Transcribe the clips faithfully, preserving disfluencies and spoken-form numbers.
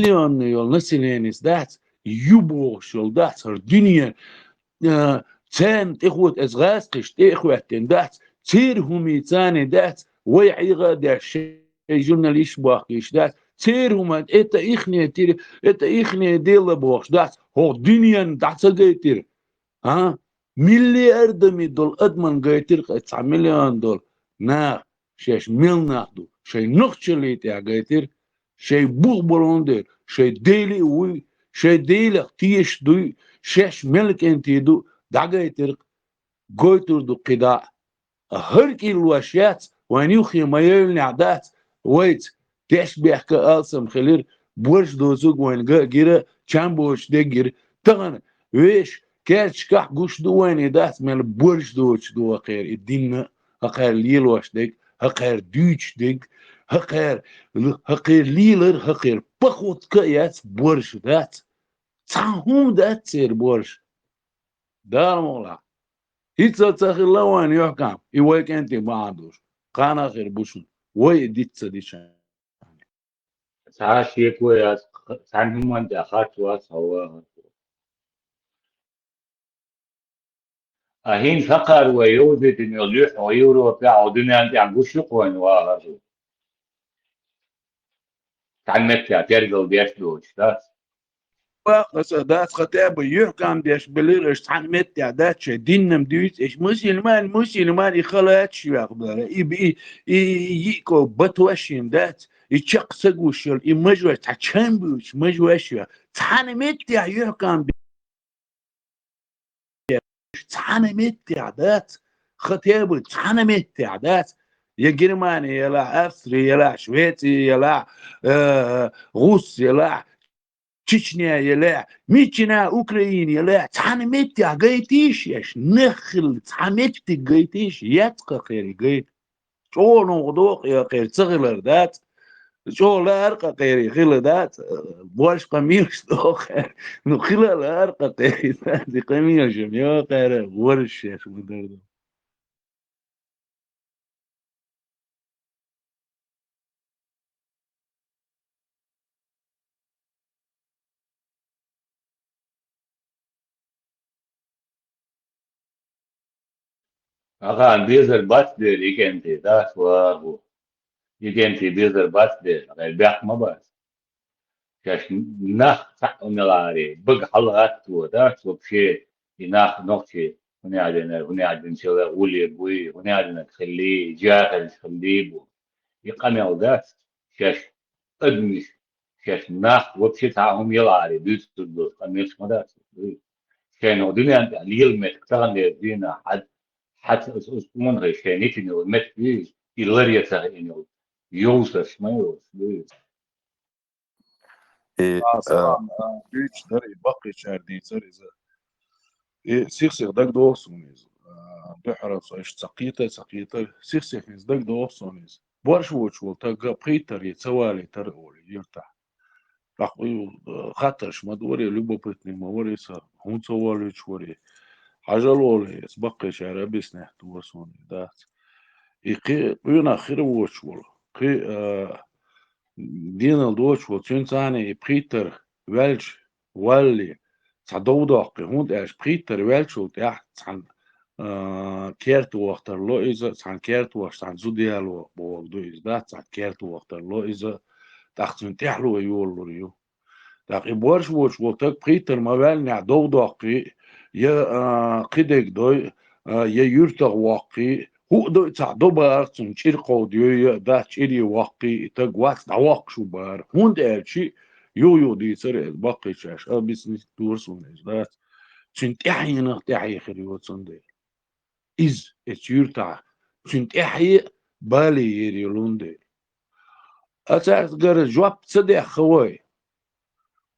миллионный йолу населенис дац, ю бохуш йолу дац хӀара дуьнен, а, царна тӀехоьттина, эс гӀазкхиш тӀе а хӀоьттина дац, церан хӀумий царний дац, вай хьийга а деш, шайн журналист бохкийш дац, церан хӀума, это ихнее тир-, это ихнее дело бохуш дац, хӀокху дуьненна дӀа ца гайтира. А? Миллиардами долу адаман гайтира, кхин цхьа миллион долу наха, шаьш мел нах ду, шайн нохчаллий тӀехь гайтира, шайн бух болун дела, шайн Дели а вуй, шайн Делах тешаш дуй, шаьш мел кӀентий ду, дӀагайтира, гойтур ду кхидӀа а. ХӀара кӀиллош яц, вайн юххе ма евлинехь дац, вайца деш бехка алсам хилира, борш доцург вайна га а гира, чам боцуш дегира. Тахана вешан керташкахь гуш ду вайна и дац, мел борш доцуш ду хӀокхеран и дин а, хӀокхеран лелош дерг, хӀокхеран дуьйцуш дерг, хӀокхеран, хӀокхеран лелар, хӀокхеран походка а яц, борш дац. Цхьа хӀума дац церан борш. Дала мукъ лахь. ХӀинца ца хилла вайна юьхькӀам, и вай кӀентий бахьана долуш, кхана а хир бу шуна, вай и диц ца дича. Цхьа а шеко яц, цхьана хӀуманна тӀехь харц вац хьо вахархо. А хӀинца хӀокхара вай йовзийтина йолу юьхь хьо Европехь, хьо дуьненна тӀехь гуш ю-кх вайна вахархо. Цхьана меттехь тергал деш доцуш дац. Бакъ аса дац, хотя бы юьхькӀам деш белира, аша цхьана меттехь дац, шайн диннам дуьйцу, аша мусульман, мусульман, и халачаш веха бара, и, и, и, и йиъ ков батош йина дац, и чекх ца гуш йолу, и мажош, цхьа чам буьйцуш, мажош веха. Цхьана меттехь юьхькӀам цхьана меттехь дац, хотя бы цхьана меттехь дац, я Германия елахь, Австрия елахь, Швеция елахь, э, ГӀус елахь, Чечня елахь, миччина Украина елахь, цхьана меттехь гайтийша еш, нах хилла, цхьа меттиг гайтийша, яц кхакхерий гайта. ЧӀогӀа новкъа докъу и кхера ца хилар дац. ЧӀогӀа лаьара кхакхерий хила дац. Боьрша къамелаш докъу. Ну, хила лаьара кхакхерий дац. И къамелаш ма йоккхара, ворш шаьш ма дара. Ахаан безар бац дера и кӀентий, дац вагӀу. И кӀентий безар бац дера, ахаан бехк ма бац. Шаьш нах цхьаъ меларе, бага хьалагӀатто, дац вообще, и нах нохчий, хӀунда аьлла, хӀунда аьлла динчалла гӀуле буй, хӀунда аьлла хилли, жахаллаш хилли бу. И къамел дац, шаьш адамаш, шаьш нах вообще цхьа хӀума яларе, дуьйцур долуш къамелаш ма дац. Шайна дуьнен тӀехь лела меттиг тахана дера дийна, хьад, хьаца аса ус къонахий шайн йитина йолу меттиг, и лар я ца хиъна йолу, йовсаш ма йолуш, дуй. И, А, а, салам, а, дуьйцуш дара, и баккхийчара дийцара иза. И сих-сих дагадогӀу суна иза. А, дуьххьара со иштта ца кхетар, ца кхетар, сих-сих иза дагадогӀу суна иза. Борш воцуш волу таг пхийттара ца валийтара олий, юьртахь. ТӀаккха и, а, хаттарш ма дора, любопытный ма вара иза, хӀунда ца волуьйтуш вара. Хьажал олий, иза баккхийчара объяснять дора суна, дац. И кхин къонах хир воцуш волу, кхин, а, денал доцуш волу, цуьнца цхьаьна и пхийттара ваьлча, валле, цхьа дов доккхий, хӀунда аьлча пхийттара ваьллачул тӀаьхьа цхьана, а, керта вахтар ло иза, цхьана керта вахча, цхьана зуда яло бохург ду иза, дац, цхьана керта вахтар ло иза, тӀаккха цуьнан тӀаьхьало йолалур ю. ТӀаккха и борш воцуш волу таг пхийттара ма ваьллинехь дов доккхий, я, а, кхидерг дой, а, я юьртах воккхий, хӀуъа дой цхьаъ до бахара цунна чӀир кховдайой, я дац чӀире воккхий, и таг вац дӀавоккхуш ву бахара. ХӀунда аьлча юха-юха дийцара иза баккхийчаьрша, объяснить дора суна иза, дац. Цуьнан тӀаьхьенах тӀаьхье хир йоцун дела. Иза, эцу юьртахь, цуьнан тӀаьхье а бале ер йолун дела. А цаьргара жоп ца дехха вай.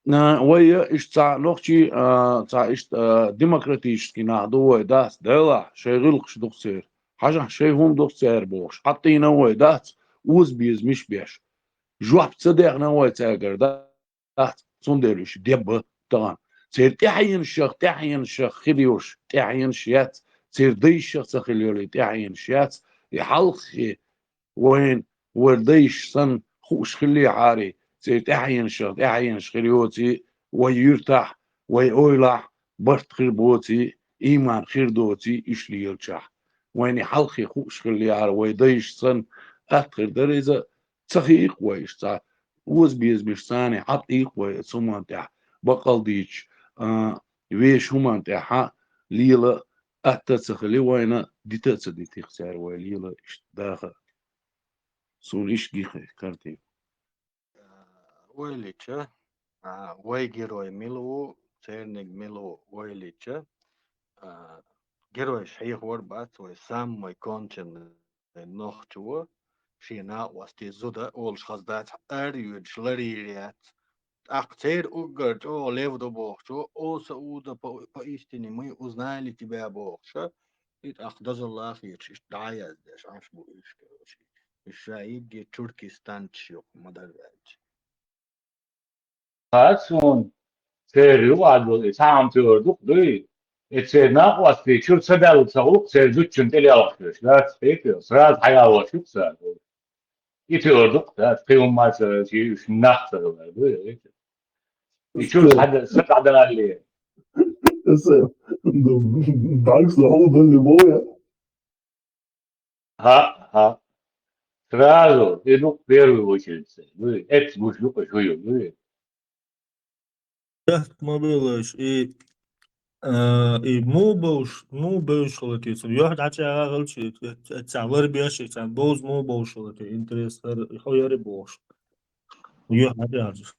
А, вай иштта цхьа нохчий, а, цхьа иштта, а, демократический нах ду вай, дац, делахь, шайн гӀиллакхаш ду-кх церан. Хьажахь, шайн хӀума ду-кх церан бохуш, хьаттийна вай, дац, озабезамаш беш. Жоп ца дехна вай цаьргара, да-, дац, цундела уьш дебба тахана. Церан тӀаьхьенашах, тӀаьхьенашах хир йолуш тӀаьхьенаш яц, церан дайшах ца хила йолу тӀаьхьенаш яц, и хьалххе вайна, вай дайша санна хууш хиллехьарий, цӀера тӀаьхьенаш, тӀаьхьенаш хир йоций, вай юьртахь, вай ойлахь барт хир боций, ийман хир доций, иштта лелачохь. Вайна хьалххе хууш хиллехьара, вай дайша санна, атта хир дара иза, ца хийкх вай иштта цхьа, озабезамаш царна хьакъ ийкх вай оцу хӀуманна тӀехь, баккъал дийцча, а, вешан хӀуманна тӀехь лела атта а ца хили вайна, дита а ца дитих цара вай лела иштта даха. Суна иштта гихи картина. Ойлича, а, вай герой мила ву, церниг мила ву ойлича, а, геройш хьехавар бац вай самый конченный нохчо, шен накъостий зуда олуш хаза дац, ара йоьдуш ларйийр яц. ТӀаккха церан уггар чӀогӀа лев ду бохучо, оса уза по, поистине мы узнали тебя бохуша, и тӀаккха дозалла а хеташ, иштта дӀа а яздеш, Ӏаш бу уьш, короче. Уьш ша йигге чуркистанчаш юкъа ма дара ваьлча. Хац суна, церан юкъахь долу и цхьа хӀума туьйр ду-кх дуй? И церан накъостий чуьра ца даьлла ца гӀуллакх церан зудчунна тӀе лелхаш дац, хетий? Сразу хьаялош ю-кх цара. И туьйр ду-кх, дац, кхин хӀумма а ца, ши уьш нах ца хилар дуй, хетий? И чуьра хьада-, са дӀадалале. Эса, ну, бакс хьулдалли бо я. ХӀаъ, хӀаъ. Сразу, и ду первую очередь, ну, эц гуш ду-кх шу ю, ну. Тахт ма белаш, и, а, и му бовш, му бевш хала те, сан юьхь дӀачӀагӀа хилча, и, и, цхьа лар беш, и цхьа бовз му бовш хала те, интерес, хӀара, хьо яри бохуш. Юьхь дӀачӀагӀа.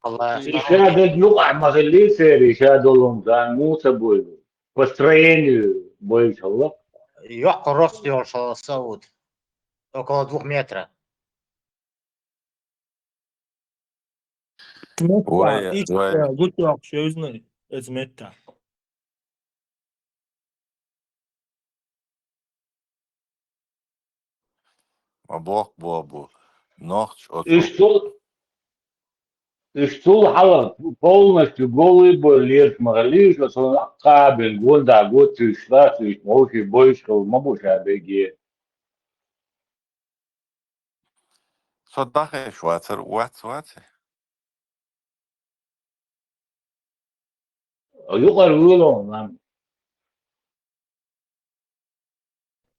Аллах. И ша дерг юкъахь ма хилли церан, и ша долу хӀума, царна муха ца бойла? По строению бойла хьалла. Йоккха рост йолуш хьалла Сауд. Около двух метра. Вай, иштта вай. Гучуйоккхуш йовзина эца метта. Ма боккха бо бу. Нохча оцу Уьш цул, уьш цул хьалха полностью голый бой лелаш ма хилла, уьш оцу кхабен гонда гоцуьйтуш, лацуьйтуш, вовший бойуш хилла ма бу ша бегге. Со дахеш вацара, вац, вац. Юкъара вуьйло ван.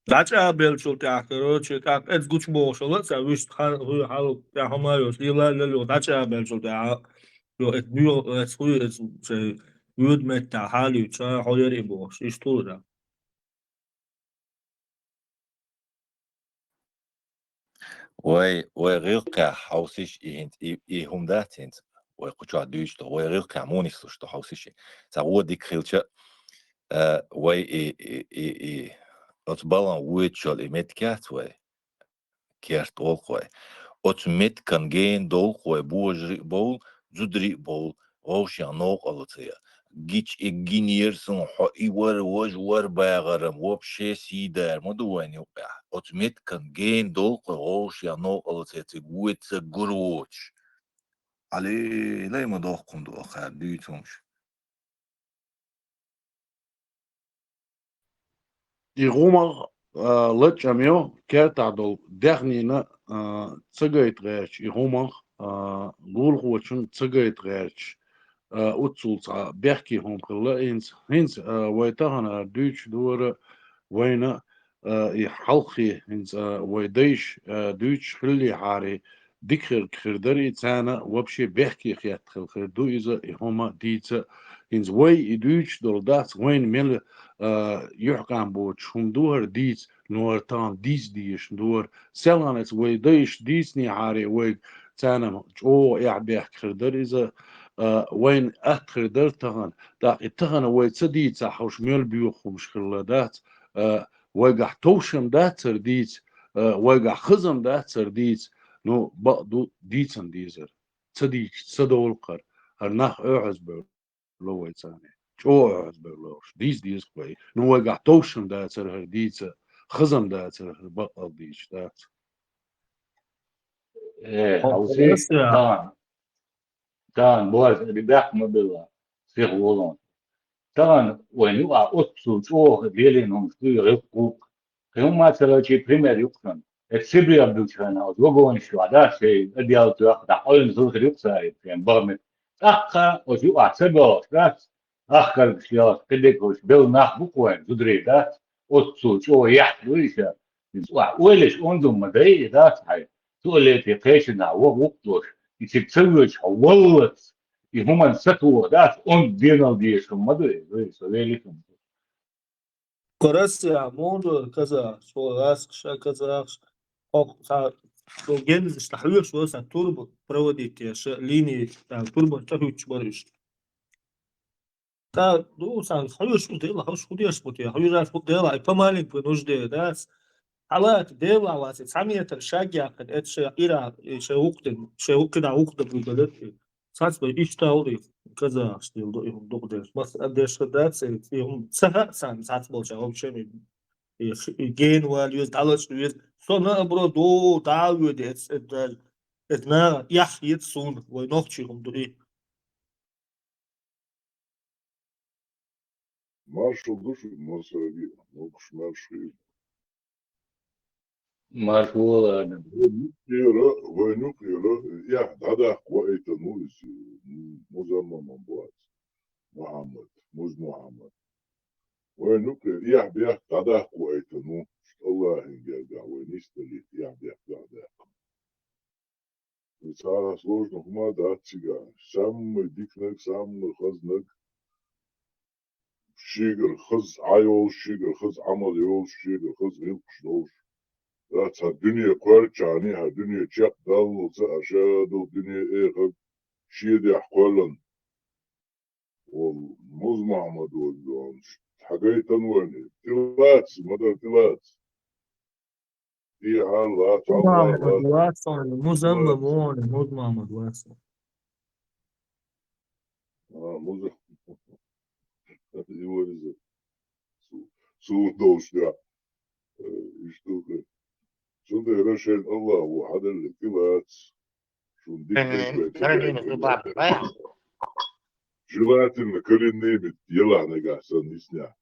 ДӀачӀагӀбеллачул тӀаьхьа, короче, тӀаккха эца гучубохуш хилла, цхьа вуьшта хьал, хӀуй хьал, тӀаьхьа хӀума йолуш, лела, лела, лела, дӀачӀагӀбеллачул тӀаьхьа, йо, эца буьйла, эца хӀуй, эца шайн воьду меттахь хьалуьйтуш, а, хьо яра и бохуш, иштта хуьлура. Вай, вай гӀиллакхехь хьовсийша и хӀинца, и, и хӀума дац хӀинца, вай кху чохь дуьйцуш ду, вай гӀиллакхехь муха нислуш ду хьовсийша. Цхьа вон дика хилча, а, вай и, и, и, и, оцу балан воьдуш йолу и меттиг яц вай, керта волу-кх вай. Оцу меттиган гена долу-кх вай божарий а бовла, зударий а бовла, вовшех новкъарло ца ян. Гича и гинера суна хьо, и вара, важа вара багӀаран, вообще сий дара ма ду вайна юкъехь. Оцу меттиган гена долу-кх вай вовшех новкъарло ца ян, цига воьду ца гур воцуш. Ӏалелай ма доккха хӀума ду оха дуьйцу хӀумаш. И гӀумагӀ, а, лачкъам йо, кертахь долу даьхнина, а, ца гайта гӀерташ, и гӀумагӀ, а, лулахочун ца гайта гӀерташ, а, уццул цхьа бехке хӀума хилла хӀинца. ХӀинца, а, вай тахана дуьйцуш дара вайна, а, и хьалххе хӀинца, а, вай дайша, а, дуьйцуш хиллехьара, дика хир, хир дара и, царна вообще бехке хетта хила хир ду иза, и хӀума дийца. ХӀинца вай и дуьйцуш долу дац, вайна мел, а, юьхькӀам боцуш хӀума ду хӀара дийца, но хӀара тахана дийца дезаш ду хӀара. Селханца вай дайша дийцинехьара вайга, царна чӀогӀа эхь-бехке хир дара иза, а, вайна атта хир дара тахана. ТӀаккха и тахана вай ца дийцахь, хӀорш мел боьха хӀумаш хилла дац, а, вайгахь товш-м дац хӀара дийца, а, вайгахь хаза-м дац хӀара дийца, ну, бакъ ду дийцан дезар. Ца дийцича, ца довла-кх хӀара, хӀара нах оьгӀазбевлла вай царна. ЧӀогӀа оьгӀазбевлла уьш. Дийца деза-кх вай. Ну, вайгахь товш-м дацара хӀара дийца, хаза-м дацара хӀара, бакъал дийцича дац. Э, хьовсий, тахана. Тахана, боху, бехк ма билла, сиха волу. Тахана вайн юкъахь оццул чӀогӀа лелийна хӀумаш ду, гӀиллакх гӀуллакх. Кхин хӀумма а ца хилча, пример ю-кх шуна. Эццибри абдучхьана, оцу вагонаш чохь дац, шайн адъял тоьхна, дӀакъевлина хилла хир ю-кх цара, шайн бахамет. ТӀаккха оцу юкъахь ца боьлхуш дац, ахкаргаш лелаш, кхидерг хӀуш белла нах бу-кх вайн, зударий дац, оццул чӀогӀа яхь ду иша. Иза охьа ойла еш онда ма дай, и дац хьайн, туалете кхечанхьа ваха вукху долуш, и цига ца воьдуш хьо валлалц, и хӀуманна сатоха дац, онда денал дезаш хӀума ма ду иза, вай, со велийтина. Кху Россехь муха ду казахаш, хӀо гӀазкхаша казахаш, хӀокху цхьа, цо гензаш тӀе хьоьжуш вара сан турба проводить еш, линии, тӀе турбанаш тӀе хӀуьттуш бара уьш. Ца ду сан хьоьжуш ду дела, хьоьжуш хӀун деш бу те, хьоьжуш бу дела, и помаленьку нужде дац. Хьалаца дела вац, цхьа метр шаг яьккхина, эцу шайн ира, и шайн вукху ден, шайн вукху кхидӀа вукху дан буьйгалар. Цхьацца бай иштта а ву, и казахаш дела ду, и хӀума дукха деш. Маса а деш хир дац, и хӀума ца хаьа царна цхьацца болчарна, вообще, и, и гена вала веза, дӀалачкъа веза. Со наоборот ду, дӀа а воьду, эц, эц даже, эц наха эхь хета суна, вай нохчий хӀума ду и. Маршалла ду шуьга, Мусаби, могуш-маьрша хуьлда. Марша вогӀийла, Адам. Вайн юкъера, вайн юкъера, эхь дӀадаккха ваийтина ву иза, Музаммаман бу аьлла, Мухьаммад, Муз Мухьаммад. Вайн юкъера эхь-бехк дӀадаккха ваийтина ву, АллахӀан гергахь вай нисдалийта эхь-бехк дӀадаьккхина. И цхьа сложно хӀума дац цигахь. Самый диканиг, самый хазниг, шегара хаза Ӏа йолуш, шегара хаза Ӏамал йолуш, шегара хаза гӀиллакхаш долуш. Дац, хьан дуьне кхоьллинчхьана, хьан дуьне чекхдаллалца, а ша долу дуьне эхарг шен дехьа кхоьллина. Валла, Муз Мухьаммад волу йоӀанаш, хьагайтина вайна, тӀелаца, ма-дарра тӀелаца. Муз Мухьаммад вац хьуна, Музамма вон, Муз Мухьаммад вац хьуна. А, Муза. И вара иза. Су-, суна долуш, да. Э, иштта ду-кх. Цундела шайна АллахӀа хьаделларг тӀелаца. Шуна дика хӀума Каролина Зубаева. Желательно, коренными елахь нагахь санна, иснехь.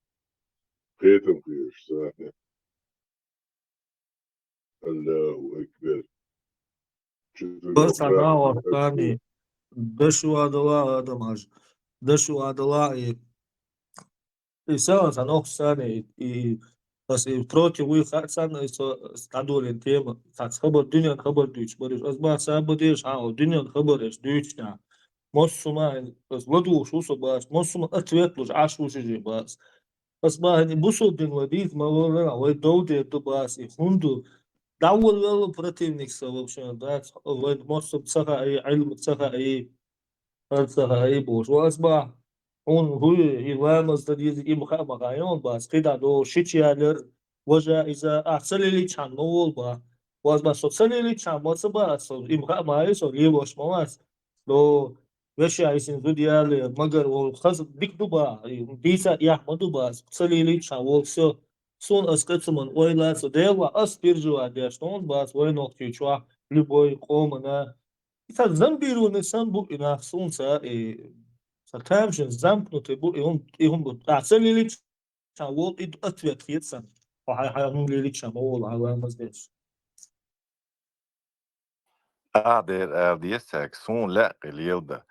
Кхетам хезаш санна. Аллаху акбар. Четырёх Баса нагӀа вахтани. Дашо а дала адам аж. Дашо а дала и. И са, сан охьа санна, и, и, ас и против вуй хаьа санна, и со дӀадолийна тема. Цхьацца хабар, дуьненан хабар дуьйцуш бара уьш. Ас бах, сан бан дезаш, хьан, дуьненан хабар аш дуьйцуш нах. Массо хӀума, ас ладугӀуш ву со бах, массо хӀума ответ луш Ӏаш ву шуьжий бах. Ас бах, и бусулба дин вай дийца ма валлара, вай дов дер ду бах, и хӀунда ду? ДӀаволавелла противник сан вообще, дац, вайн массо ца хаьа, Ӏилма ца хаьа, хӀара ца хаьа бохуш. Ва ас бах, хьуна хӀуй, и ламаз дан деза, и ма хаьа ма хаьа, йон бах, кхидӀа догӀу, шича ялар, важа иза, ахь ца лелийчхьана ма волу бах. Ва ас бах, со ца лелийчхьана ма ца бах, со, и ма хаьа ма хаьа, со лелош ма вац. До вешан иза зуда яле, магар вон хаза дика ду бах, и дийца яхь ма ду бах, ца лелийчхьана волу со. Суна ас кхин цу ман ойла ца Дела, ас биржа ван деш, тхуна бац вай нохчий чохь, любой къомана. И ца зомбированный сан бу и нах суна ца, и ца тамашийна замкнутый бу, и хӀун, и хӀун бу. Ахь ца лелийчхьана волу и ответ хета сан. Хьо хьайн, хьайн хӀун лелийчхьана ма волу, хьан ламаз деш. Ахь дера ала деза цаьрга, суна лаьа кхин леладан.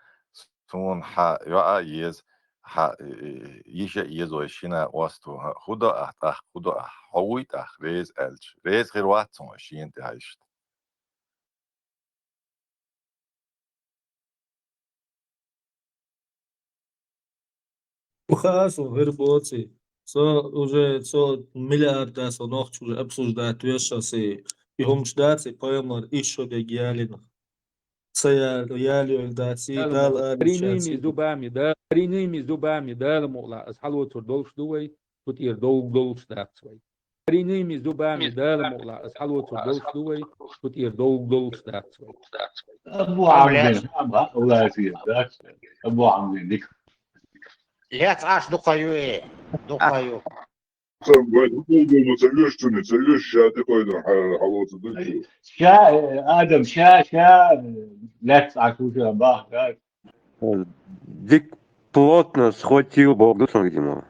Суна хьан йоӀ а еза, хьан, э, йиша а еза вай шина осту. ХӀун до ахь тӀаккха, хӀун до ахь? Хьо вуй тӀаккха реза аьлча? Реза хир вац суна шена тӀе хьаьжча. Ва хаа суна, хир боций. Со уже, со миллиард да, со нохча уже обсуждать веш аса. И хӀумаш дац, и пайхамар ишшо дерг ялина. Ца ял-, ялийна дац, и Дала алийна дац. Куриными зубами, да, куриными зубами, Дала мукъалахь, аса хьалоцур долуш ду вай, цу тӀера довг долуш дац вай. Куриными зубами, Дала мукъалахь, аса хьалоцур долуш ду вай, цу тӀера довг долуш дац вай. Абу Хьамзин, Абу Хьамзин, да? Абу Хьамзин, дика. Лец Ӏаш дукха ю, э, дукха ю. Сан вай дукха ма ца оьшу цуьнан, ца оьшу ша тӀекхойдан хьа-, хьалоцу ду. Ша, э, Адам, ша, ша, э, лец Ӏаш ву ша, бах, да? Дик плотно схватил Бог, видимо.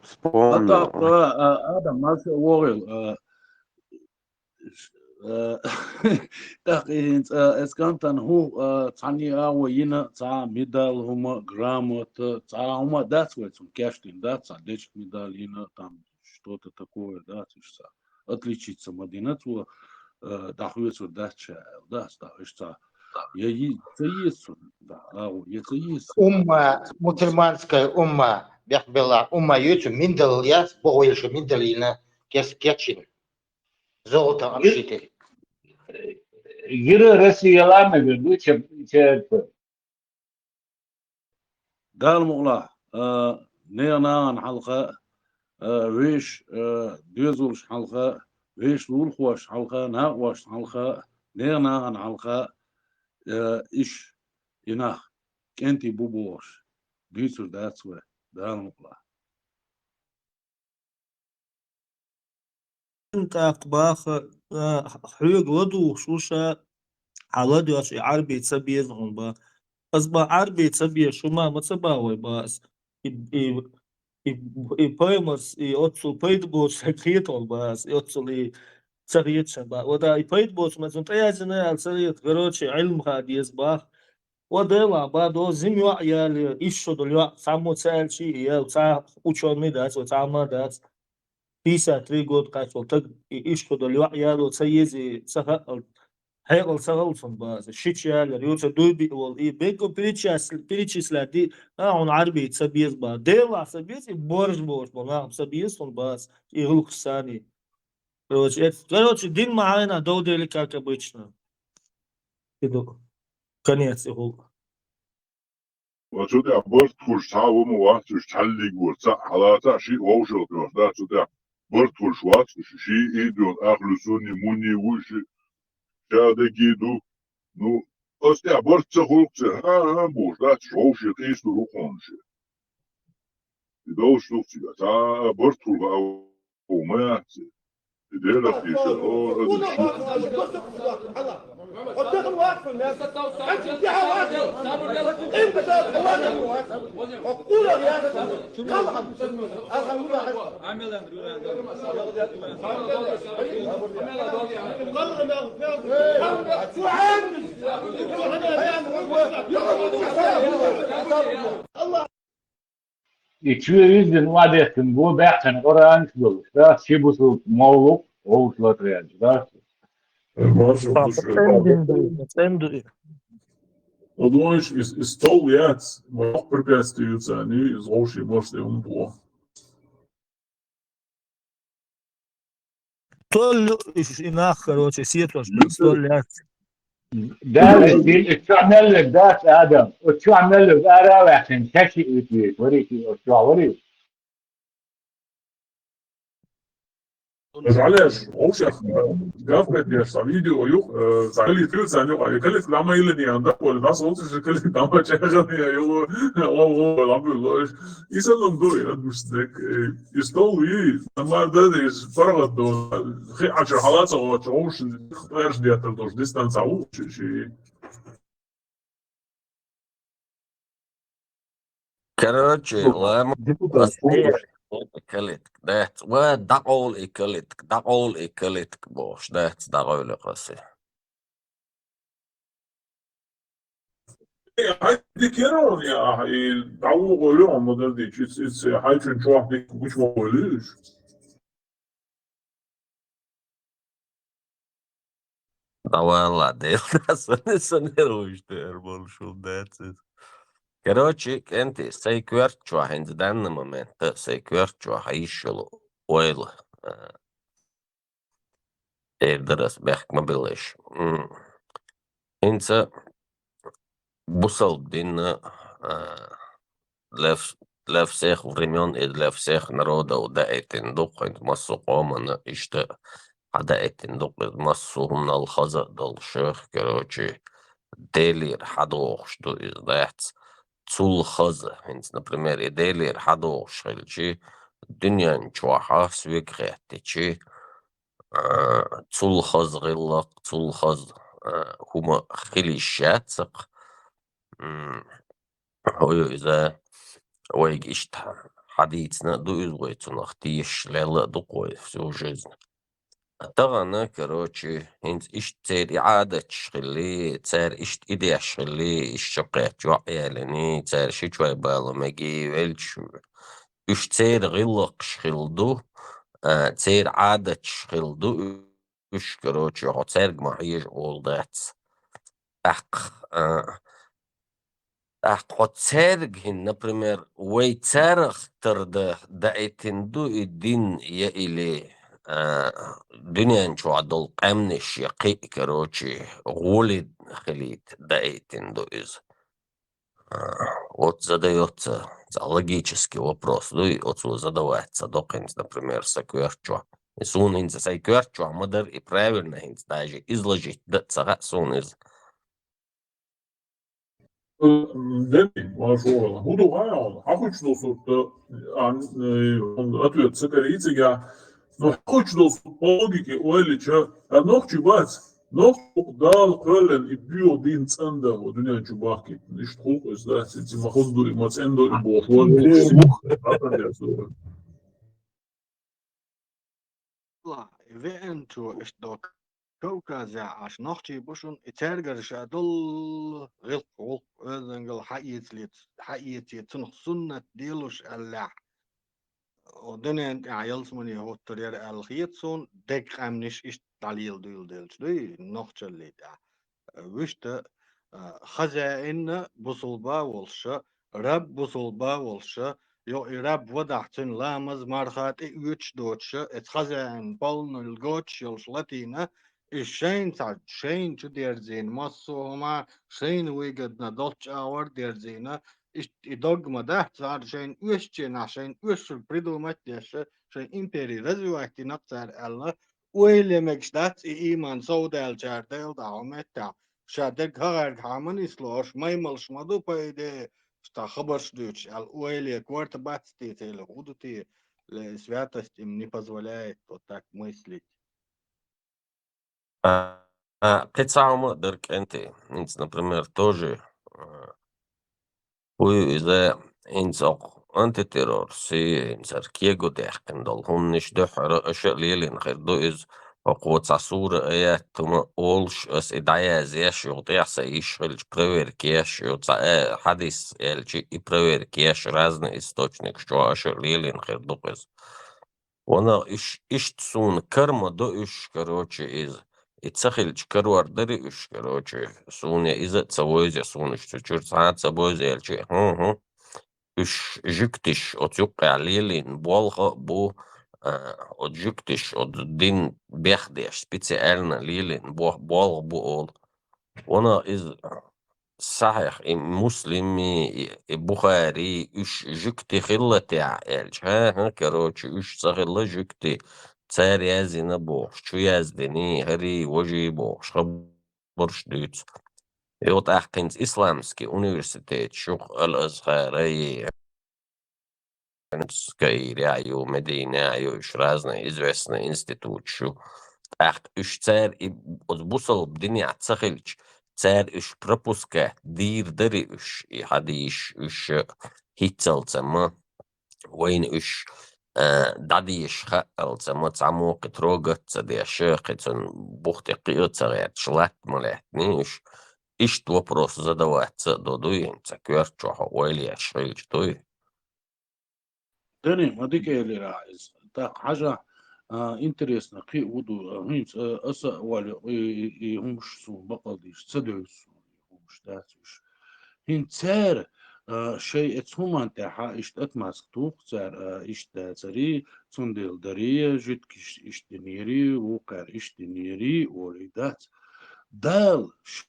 Вспомнил. ТӀаккха, а, Адам, марша вогӀийла, а, а, тӀаккха и хӀинца, а, эс кантан хӀу, а, цхьанне а вай йина, цхьа медаль хӀума, грамота, цхьа хӀума дац вай цунна кечдина, дац цхьа дечиг медаль йина, там, что-то такое, дац уж цхьа. Отличиться ма дина цо, а, дӀахоьцур дац ша аьлла, дац, да, уж цхьа. Я йи-, ца еза цунна, да, агӀо, я ца еза цунна. Умма, мусульманская умма, бехк белла, умма ю цу миндал яц, боху йиша миндал йина, кес-, кечйина. Золото общитель. Гира Россия ламага ду, че, че, Дала мукъалахь, а, нехан нахана хьалха, а, вешан, а, доьзалшна хьалха, вешан лулахошна хьалха, накъосташна хьалха, нехан нахана хьалха, а, иш, и нах, кӀентий бу бохуш, дуьйцур дац вай, Дала мукъалахь. ТӀаккха баха, а, хьоьга ладугӀуш ву ша, хьан ладоьгӀча и Ӏарбий ца беза хьуна баха. Ас баха Ӏарбий ца безаш хӀума ма ца баха вай баха ас. И, и, и, и паймас, и оццул пайда боцу хета хьуна баха ас, и оццул и ца хета шайн баха. Ва да, и пайда боцу ма цунна тӀеязйина аьлла ца хета, короче, Ӏилма хаа деза баха. Ва делахь, баха, до зима йоӀ яьлла, исс шо долу йоӀ, цхьаммо ца аьлчи, я цхьа учёный дац, ва цхьа ма дац. Пятьдесят три года кхаччалц таг, и исс шо долу йоӀ яьлла ца еза, ца хаъал, хьекъал ца хала цунна баха. Шича яьллера, юха ца дуй биъ волу, и бегго перечис-, перечислять ди, а, хьуна Ӏарбий ца беза баха. Делахь ца беза, и борж бохуш болу нах ца беза хьуна баха, и гӀуллакхаш саний. Короче, эц-, короче, дин ма хьайна, дов дели, как обычно. И ду. Конец и гӀуллакх. Ва цу тӀехь барт хуьлуш цхьа а ву ма вац, уьш цхьаьллиг вара, цхьаъ хьалаца, шиъ вовшах тоьхна дац цу тӀехь. Барт хуьлуш вац уьш, шиъ а ду, ахьлу сунни, мунни ву шиъ, шадагий ду. Ну, ас тӀехь барт ца хуьлу-кх церан, хӀан-хӀа бохуш дац, уьш вовшех къийсалур ву кхунна шиъ. И довш ду-кх цигахь, цхьа а барт хуьлу хаа ву ма яц. И Делах йиша, о, аса шиъ. И чуьра иззина охьадеттина бу баьккхина Къуръанаш долуш, да, ши бусулба мовлукъ вовшах латаелча, да. Маршалла ду шуьга. ЦӀена ду и, цӀена ду и. Ладонгаш и, и стол яц, ма йоккха препятствие ю царна, иза вовшийн башха тӀе хӀума боху. Стол ю, и, и нах, короче, сетош, стол яц. Дала, и, и чохь мел верг дац, Адам. Оцу чохь мел верг ара а ваьккхина, ша шиъ витийша, варий шиъ оцу чохь, варий? Жалеш, вовшех, гаф кхеташ, цхьа видео ю, э, цхьа калитка ю, царна юкъа, и калитка дӀа ма йиллина, ян дакъа волу, дӀа соцуш, калитка дӀа ма чӀагӀлина, йолу, вон, вон, вон, ламбуьлло. И санна ма ду, я, гуш дек, э, и стол, и, мар дан, и паргӀат до, хи Ӏачу хьала ца гӀочу, вовшийн тӀерш деттар долуш, дистанци ву, ши, ши. Короче, ну, ламаз депутат, ас не калитка, дац, ва дӀакъовла и калитка, дӀакъовла и калитка бохуш, дац, дӀакъовла и кхаси. Э, хьай дика яра хьуна, я, и дӀавугӀу луьйхьа ма дар дича, иц, иц, хьайчун чохь дика гучу вогӀу луьйш. ДӀавалла, Дела, сан, сан яра вуьш тӀера болуш хӀума дац иза. Короче, кӀентий, сайн коьрта чохь хӀинца данна моментта, сайн коьрта чохь йиш йолу ойла, а, эр дара ас бехк ма беллаш. М. ХӀинца бусалба дин, а, для вс-, для всех времён и для всех народов даийтина ду, хӀинца массо а къомана иштта хьадаийтина ду, иза массо а хӀуманал хаза а долуш, короче, Делера хьадогӀуш ду иза, дац. Цул хаза, хӀинца, например, и Делера хьадогӀуш хилчи, дуьнен чохь а соьга хеттичи, а, цул хаза гӀиллакх, цул хаза, а, хӀума хила йиш яц-кх. М, хӀу ю иза вайга иштта хьадийцина а ду иза вай цунах, тешаш лелла а ду-кх вай всю жизнь. Тахана, короче, хӀинца иштта церан и Ӏадаташ хилли, цара иштта и деш хилли, иштта шо кхетча йоӀ ялиний, цара ши чой бала меги велча, уьш церан гӀиллакхаш хилла ду, а, церан Ӏадаташ хилла ду, уьш, короче, хьо цаьрга ма хьежа олу дац. ТӀаккха, а, тӀаккха хьо цаьрга хӀинца, например, вай царах тара дан даийтина ду и дин я или, а, дуьнен чохь долу къаьмнаш я кхин а, короче, гӀоли хилийта даийтина ду иза. А, вот задаётся, цхьа логический вопрос ду и, оцо задавать ца до хӀинца, например, сан коьрта чохь. И суна хӀинца сайн коьрта чохь ма дара и правильно хӀинца даже изложить дан а ца хаьа суна иза. Дени, машалла. ХӀун ду хьан хьуна? Хьан хуьлуш долу сурт, а, э, ответ ца карий цигахь? Ну, хьан хуьлуш долу сурт по логике ойла йича, а нохчий бац. Нохчо Дала кхоьллина и боьха дин цӀандан вай дуьнен чу бахкийтина. Иштта гӀуллакх иза дац, и ма хаза ду, и ма цӀена ду, и бохуш ван. Ла, и веанчо иштта до Кавказехь Ӏаш нохчий бу шуна, и цаьргара ша долу гӀиллакх, гӀуллакх, оьздангалла хьаэцале-, хьаэце, цунах суннат делуш аьллехь, о, дуьнен тӀехь ялсамане хӀуттур яра аьлла хета суна, дерг къаьмнаш иштта дӀалела дуьйла делча дуй, нохчаллий тӀехь. Вуьшта, а, хозяин бусулба волуша, раб бусулба волуша, йо, и раб вадахь цуьнан ламаз, марха тӀеоьцуш доцуша, эца хозяин полный льготаш йолуш латийна, и шайна цхьа, шайна чу дерзийна, массо а хӀума шайна выгодно долчу агӀор дерзийна, иштта и догма дац, цара шайна оьшученахь, шайна оьшург придумать деш, шайн импери развивать дина-кх цара аьлла, ойла е мегаш дац и ийман сов даьллачара Делан тӀехь хӀун меттехь. Ша дерг хӀагӀаьрга хьан ма нисло, аша маймалш ма ду, по идее, цхьа хабарш дуьйцуш аьлла, ойла е корта бац те, церан хӀун ду те, ле, святость им не позволяет вот так мыслить. А, а, кхин цхьа хӀума а дара, кӀентий. ХӀинца, например, тоже, а, хӀун ю иза, хӀинца окху антитеррорси, хӀинца хӀара кего даьккхина долу хӀуманаш дуьххьара аша а лелийна хир ду иза, хӀокхо цхьа сура, аят хӀума олуш, аса и дӀаязъеш, юха тӀехь сан йиш хилча, проверка еш, ю цхьа, э, хьадис аьлча, и проверка еш, разный источникаш чохь аша а лелийна хир ду-кх иза. Ванах, иш-, иштта суна карма до уьш, короче, иза. И ца хилча карор дари уьш, короче, суна я иза а ца вевза, я суна уьш цу чуьра цхьа а ца бевза аьлча, хӀун-хӀун. Уьш жуьгтиш, оцу юккъехь лелийна болх а бу, а, оцу жуьгтиш, оцу дин бехдеш, специально лелийна бо-, болх бу олу. Ванах, иза Сахьихь, и Муслими, и, и Бухари, уьш жуьгти хилла техьа аьлча, хӀан-хӀа, короче, уьш ца хилла жуьгти, цара яздина бохуш, чу яздиний, хӀарий, важий бохуш, хабарш дуьйцу. И вот тӀаккха хӀинца исламский университеташ ю-кх, Ал-Азхарай, Каирехь ю, Мединехь ю, уьш разные известные институташ ю. ТӀаккха уьш цара и оцу бусалба динехь ца хилча, цара уьш пропускать дийр дари уьш, и хьадийш уьш хӀинццалц ма, вайна уьш, а, дӀадийша хаалц ма, цхьаммо кхин трогать ца деш, кхин цунна бух тӀе кхио ца гӀерташ, латта ма лаьттиний уьш. Иштта вопрос задавать ца а до дуй, хӀинца коьрта чохь ойла еш хилча дуй. Дани, ма дика элира иза. ТӀаккха хьажа, а, интересно, кхин а ву ду, а, хӀинца, а, аса а валю, и, и, и хӀумаш суна бакъал дийш, ца девза суна, и хӀумаш дац уьш. ХӀинца цара, а, шай эцу хӀуман тӀехьа иштта отмазка туху цара, а, иштта дацари, цундела дари, жуьгтиш иштта динери, вукхара иштта динери, олий дац. Дала ша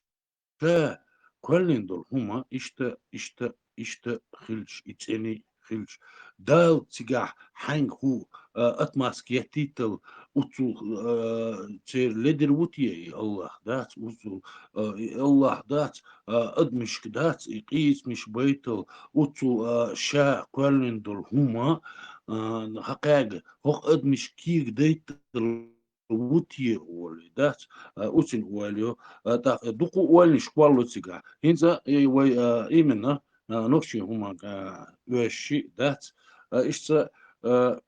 кхоьллина долу хӀума иштта, иштта, иштта хилча, и цӀена хилча, Дала цигахь хьаьнга хӀу, а, отмазка еттийтал, уццул, а, церан ледира ву те и Аллах дац, уццул, а, и Аллах дац, а, адамашка дац, и къийсамаш байтал, уццул, а, ша кхоьллина долу хӀума, а, хьакхаьга, хӀокху адамашка кийга дайтал, ву те олий дац, а, уцин ойла ю, а, тӀаккха дукха ойланаш кхолло цигахь. ХӀинца, э, вай, а, именно, а, нохчийн хӀуманга, а, оьшши дац, А, иштта, а,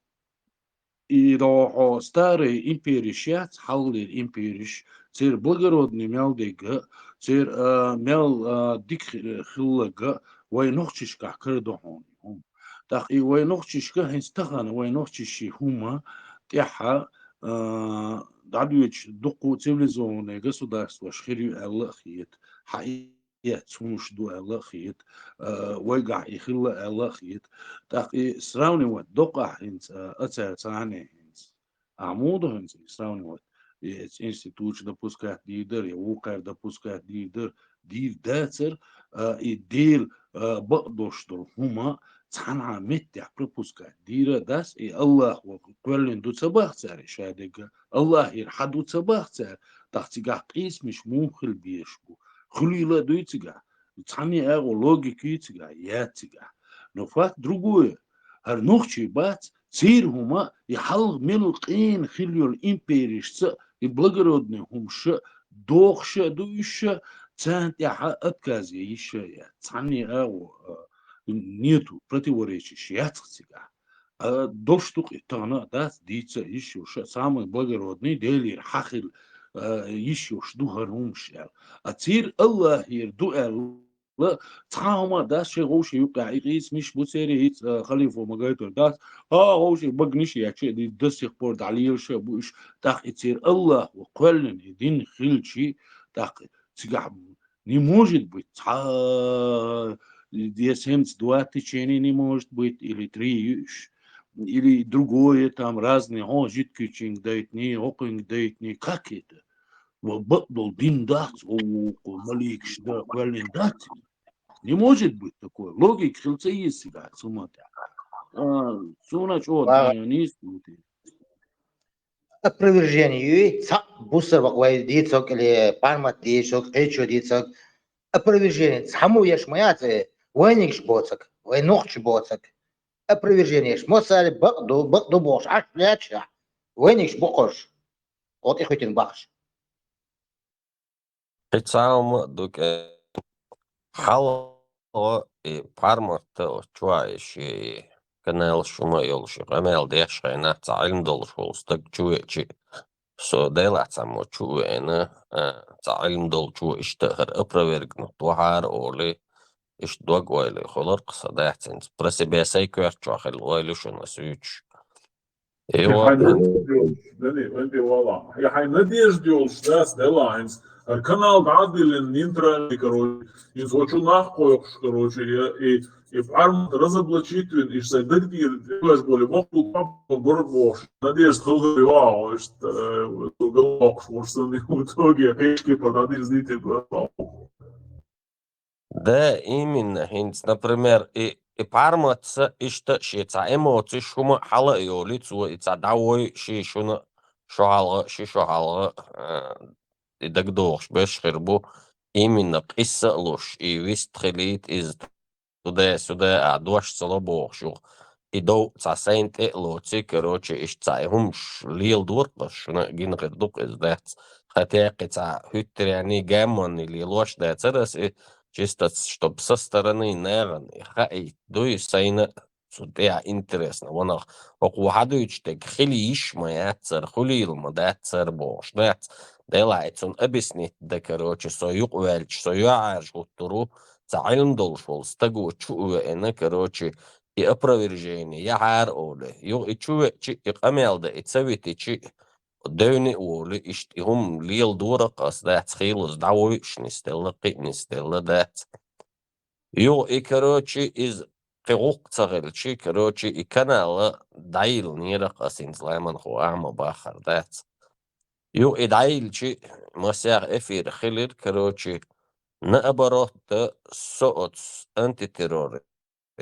и дохо старый империш яц, хьалхалера империш, церан благородный мел дегга, церан, а, мел, а, дика хи-, хилларга вай нохчашкахь кара ду хьуна и хӀума. ТӀаккха и вай нохчашка хӀинца тахана вай нохчаши хӀума тӀехьа, а, дӀадоьдуш дуккха цивилизованный государстваш хир ю аьлла а хета. Хьа и яц хӀумаш ду аьлла а хета, а, вайгахь и хилла аьлла а хета. ТӀаккха и сравнивать доккхахь хӀинца, а, а царца цхьана хӀинца. Ахьа муха ду хӀинца и сравнивать? И эцу институташ допускать дийр дара, я вукхара допускать дийр дара, дийр дацара, а, и Дела, а, бакъдолуш долу хӀума цхьанхьа меттехь пропускать дийр а дац, и Аллахо кхоьллина ду ца боху цара и шадерг а, Аллахера хьа ду ца боху цара, тӀаккха цигахь къийсамаш муха хила безаш бу? Хуьлийла а дуй цигахь? Цхьанне а агӀо логика юй цигахь? Яц цигахь. Но факт другое. ХӀара нохчий бац, церан хӀума, и хьалха мел къена хилла йолу империшца, и благородный хӀумаш а, дохуш а ду уьш а, царна тӀехьа отказ ян йиш а яц. Цхьанне а агӀо, а, нету, противоречиш яц цигахь. А, долуш ду-кх и тахана а дац, дийца а йиш йолуш а, самый благородный, Делера хьа хила, а, йиш йолуш ду хӀара хӀумаш аьлла. А церан Аллахера ду аьлла, цхьа хӀума а дац шайн вовшийн юккъехь, и къийсамаш бу церан, хӀинца, а, халифо ма гайтар дац, а, вовшийн баганаш а ечу, и до сих пор дӀалелаш а бу уьш, тӀаккха и церан Аллахо кхоьллина и дин хилчи, тӀаккха цигахь не может быть, цхьа, я семьдесят два течения не может быть, или три, или другое, там разные, хьо жидкий чинг дайтиний, хӀокхуьнга дайтиний, как это? Ва бакъдолу дин дац, о, кху маликаш дан кхоьллина дац? Не может быть такое. Логика хила ца еза цигахь, цу ма тӀехь. А, суна чӀогӀа Ва- дийна нийса бу те. Опровержение юй, цхьаъ бусар вакъа вай дийцаг или пармат дийцаг, кхечо дийцаг. Опровержение, цхьаммо еш ма яц, э, вайнигаш боцаг, вай нохча боцаг. Опровержение еш, мо сари бакъ ду, бакъ ду бохуш, Ӏаш леча, вайнигаш бокхуш. Кхо тӀе хуьйтина бахаш. Кхин цхьа хӀума а ду кӀе. Хьалха и парматта оцу чу а и шен канал шуна йолуш и къамел деш хенахь, цхьа Ӏилма долуш волу стаг чу веачи, со Делахь цхьаммо чу а веана, а, цхьа Ӏилма долчо иштта а хӀара опровергнуть вахьара олий, иштта дог ойла хуьлура-кх сан дац хӀинца. Про себя сайн коьрта чохь хилла ойла ю шуна ас юьйцуш. И хьайн надежда йолуш, Дани, вайн тӀе вала. И хьайн надежда йолуш дац, Дела, хӀинца. ХӀара канал дӀа а диллина, нейтральный, короче. ХӀинца хӀокху чу нах кхойкхуш, короче, и, и, и пармат разоблачить вина, иштта сайн даг тӀера, дегаш болу, мохк бу, пап, гур бохуш. Надежда хилла йогӀу, иштта, э, галвоккхуш волуш санна, в итоге кхечки по надежде дитина. Да, именно, хӀинца, например, и, и парматца иштта а шен цхьа эмоциш хӀума а хьала а йолий, цо и цхьа дӀавой ши шуна шо хьалха, ши шо хьалха, а, и дагадогӀуш берш хир бу, именно къисса а луш, и вист хилийта иза, туда-сюда а дош ца ло бохуш юха. И дов цхьа сайна тӀе а лоций, короче, иштта цхьа и хӀумаш леладора-кх ас, шуна гина хир ду-кх иза дац. Хатеккхи цхьа хӀуьттаренний, гамманний лелош дацара ас и, чисто, чтоб со стороны нахана и хаийта дуй сайна, цу тӀехь интересно, ванах, хӀокхо хьадуьйцуш дерг хила йиш ма яцара, хуьлийла ма дацара бохуш дац. Делахь и цунна объяснить дан, короче, со юкъаваьлча, со юьхьӀаьржа хӀуттур ву, цхьа Ӏилма долуш волу стаго чу а веана, короче, и опровержение яхьара олий. Юха и чу веачи, и къамел дан и ца витичи, девни а волий, иштта и хӀума леладора-кх ас дац, хийлаза дӀавойуш нисделла, кхин а нисделла дац. Юха и, короче, иза кхин гӀуллакх ца хилчи, короче, и канал дӀайиллинера-кх ас, хӀинца лайманхо ахьа ма баххара дац. Юха и дӀайилличи, масех эфир хилира, короче, наоборот, со оцу антитеррор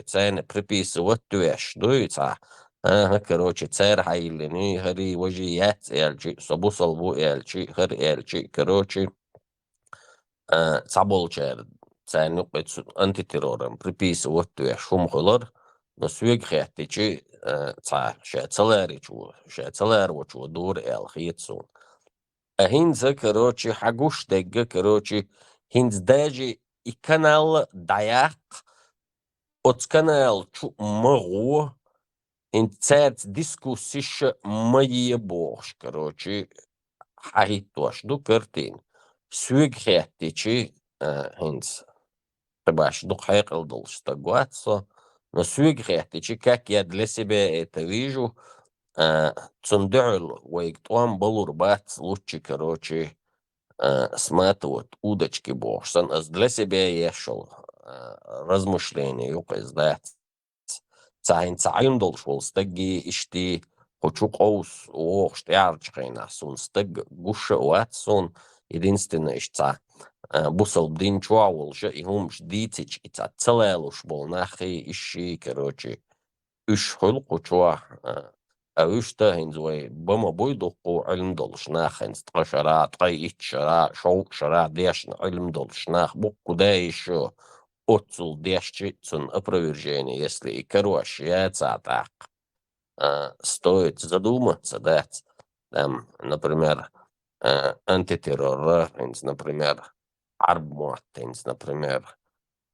царна приписывать веш дуй цхьа. АхӀа, короче, цара хьайиллина, хӀарий, важий яц аьлчи, со бусалба ву аьлчи, хӀара аьлчи, короче, а, цхьаболчара царна юкъа цу антитерроран приписывать веш хӀума хуьлура, но соьга хаьттичи, а, цхьа ша ца ларичо, ша ца ларочо дура аьлла хета суна. А хӀинца, короче, хьан гуш дегга, короче, хӀинца даже и канал дӀаяккха, оцу канал чу ма гӀо, хӀинца цаьрца дискуссиш ма е бохуш, короче, хьахӀиттош ду картина. Соьга хаьттичи, а, хӀинца кхин баш дукха хьекъал долуш стаг вац со, но соьга хаьттичи, как я для себя это вижу, а, цунна дуьхьал вайга тӀом балур бац луччи, короче, а, сматывать удочки бохуш санна, ас для себя еш йолу, а, размышление ю-кх иза дац. Цхьа хӀинца Ӏилма долуш волу стаге иштта кху чу къовса вогӀуш тӀаьхьарчу хенахь суна стаг гуш а вац суна, единственное, иштта цхьа, а, бусалба дин чохь волуша и хӀумаш дийцича, и цхьа ца лалуш болу нах и, ишший, короче, уьш хуьлу кху чохь, а, а уьш та хӀинца вай ба ма буй дуккха Ӏилма долуш нах хӀинца ткъа шара, ткъе итт шара, шовзткъа шара дешна Ӏилма долуш нах бу-кх кху даиша, оццул дешчи цунна опровержение, если и карош яцахь тӀаккха, а, стоит задуматься, дац. Там, например, а, антитеррора, хӀинца, например, Ӏарб мотт, хӀинца, например,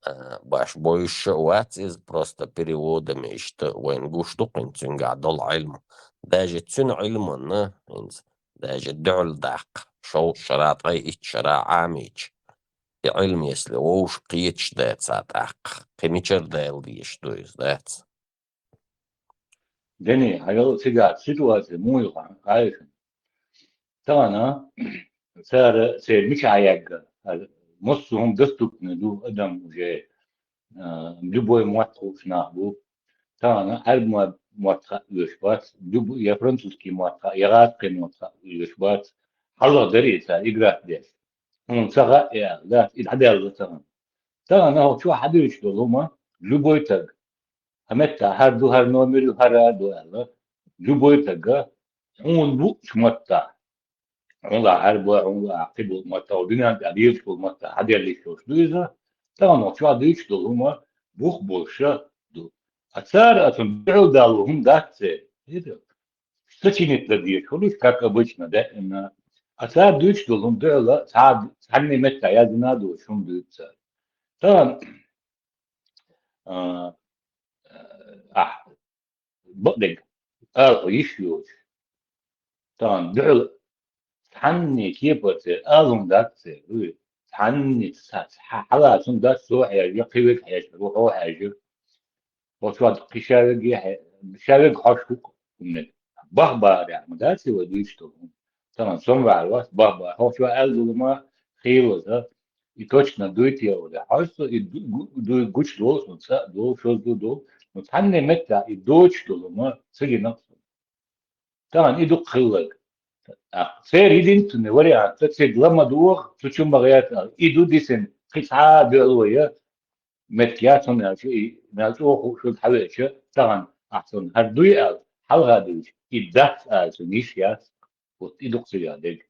а, баш бойуш а вац иза, просто переводами иштта вайна гуш ду-кх хӀинца цуьнгахь долу Ӏилма. Даже цуьнан Ӏилманна, хӀинца, даже дуьхьал даккха, шовзткъа шара, ткъе итт шара Ӏамийча, и Ӏилма, если вовшах кхеташ дацахь тӀаккха, кхин мичара дала дезаш ду иза, дац? Дени, хьажал, цигахь ситуация муха ю хаьий шуна? Тахана цара церан мичахь ягга, хьажа, массо а хӀума доступный ду, адам уже, а, любой мотт хууш нах бу. Тахана Ӏаьрбийн мотт хаа оьшуш бац, люб-, я французский мотт хаа, я гӀазкхийн мотт хаа оьшуш бац. Хьалха дара и цара игра деш. Хьуна ца хаьа, аьлла, дац, и дӀадаьлла тахана. Тахана хӀокху чохь хьадуьйцуш долу хӀума, любой стаг, хьан меттахь хӀара ду, хӀара номер ю, хӀара ду аьлла, любой стага, хьуна луучу маттахь, хьуна лаахь Ӏаьрбийн, хьуна лаахь кхин болу маттахь, дуьнен тӀехь лелаш болу маттахь хьаделлаш йолуш ду иза, тахана хӀокху чохь дуьйцуш долу хӀума бух болуш ду. А цара оцунна дуьхьал далла хӀума дац церан. Сочинить дан дезаш хуьлуш, как обычно, даимна. А цара дуьйцуш долу хӀума дуьхьал цхьа-, цхьанне меттахь яздина а доцуш хӀума дуьйцу цара. Тахана, а, а, ахь, бакъдерг, ала хьо йиш йоцуш. Тахана дуьхьал цхьанне кепара церан ала хӀума дац церан, вуй. Цхьанне ца-, ца-, хьалаца хӀума дац, цо хьежа, кхин верг хьежа, хьо хьежа. Оцу вад кхин ша верг е хье-, ша верг хьожуш ву-кх хӀуманиг. Бах бахарехь ма дац и вай дуьйцуш долу хӀума. Тахана со ма ваьхьар вац, бах бахар. Хьо чохь аьлла долу ма хийлаза, и точно дуй те олий. Хьожа со, и ду-, гу-, дуй гучудолу, сон цкъа а долу, шозза а долу. Ну, цхьанне меттахь и доцуш долу ма ца гина-кх суна. Тахана и ду-кх хилларг. А, церан единственный вариант, ца цига ла ма догӀу, цу чу ма гӀерта аьлла. И ду дисина, кхин цхьа а дуьхьал вай, меттиг яц хьуна аьлча, и мел чӀогӀа хууш хилла хьавеача, тахана ахь цунна хӀара дуй аьлла, хьалха дуьйцу, и дац аьлча, йиш яц, вот и ду-кх цигахь дерг.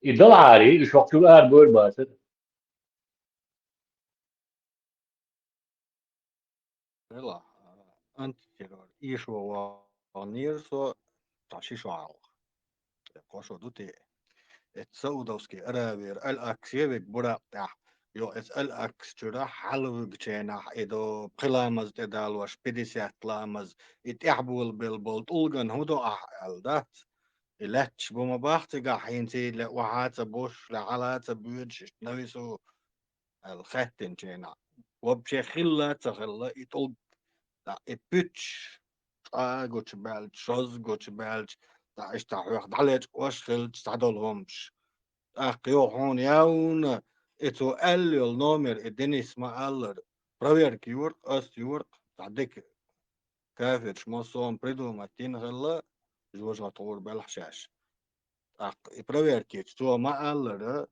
И далахьара, и шух чуьра ара бевр бацара. Хила, антитеррор эшо ваханера со цхьа ши шо хьалха. Кхо шо ду те. Эцу Саудовский Аравияра Аль-Акс е вега Буракъ тӀехь. Йо, эцу Аль-Акс чуьра хьалавуьгучу хенахь, и до пхи ламаз тӀедалош, пятьдесят ламаз, и тӀехь болабелла болу тӀулган хӀун до ахь аьлла дац? И лаьтташ бу ма бах цигахь, хӀинца ле охьа а ца босуш, ле хьала а ца боьдуш, иштта навису аьлла хаьттинчу хенахь, вообще хилла а ца хилла, и тӀулг, дӀа, и пуьчаш чӀогӀа гучубаьлча, шозза гучубаьлча, дӀа, иштта хьох дӀалечкъош хилча, цхьадолу хӀумаш. ТӀаккха йо хьуна явна, и цо аьлла йолу номер, и Денис ма-аллара, проверка йора-кх, ас йора-кх, цхьа дика кафирша массо а придумать йина хилла, жожагӀатегӀур белахь шаьш. ТӀаккха и проверкечу цо ма-аллара,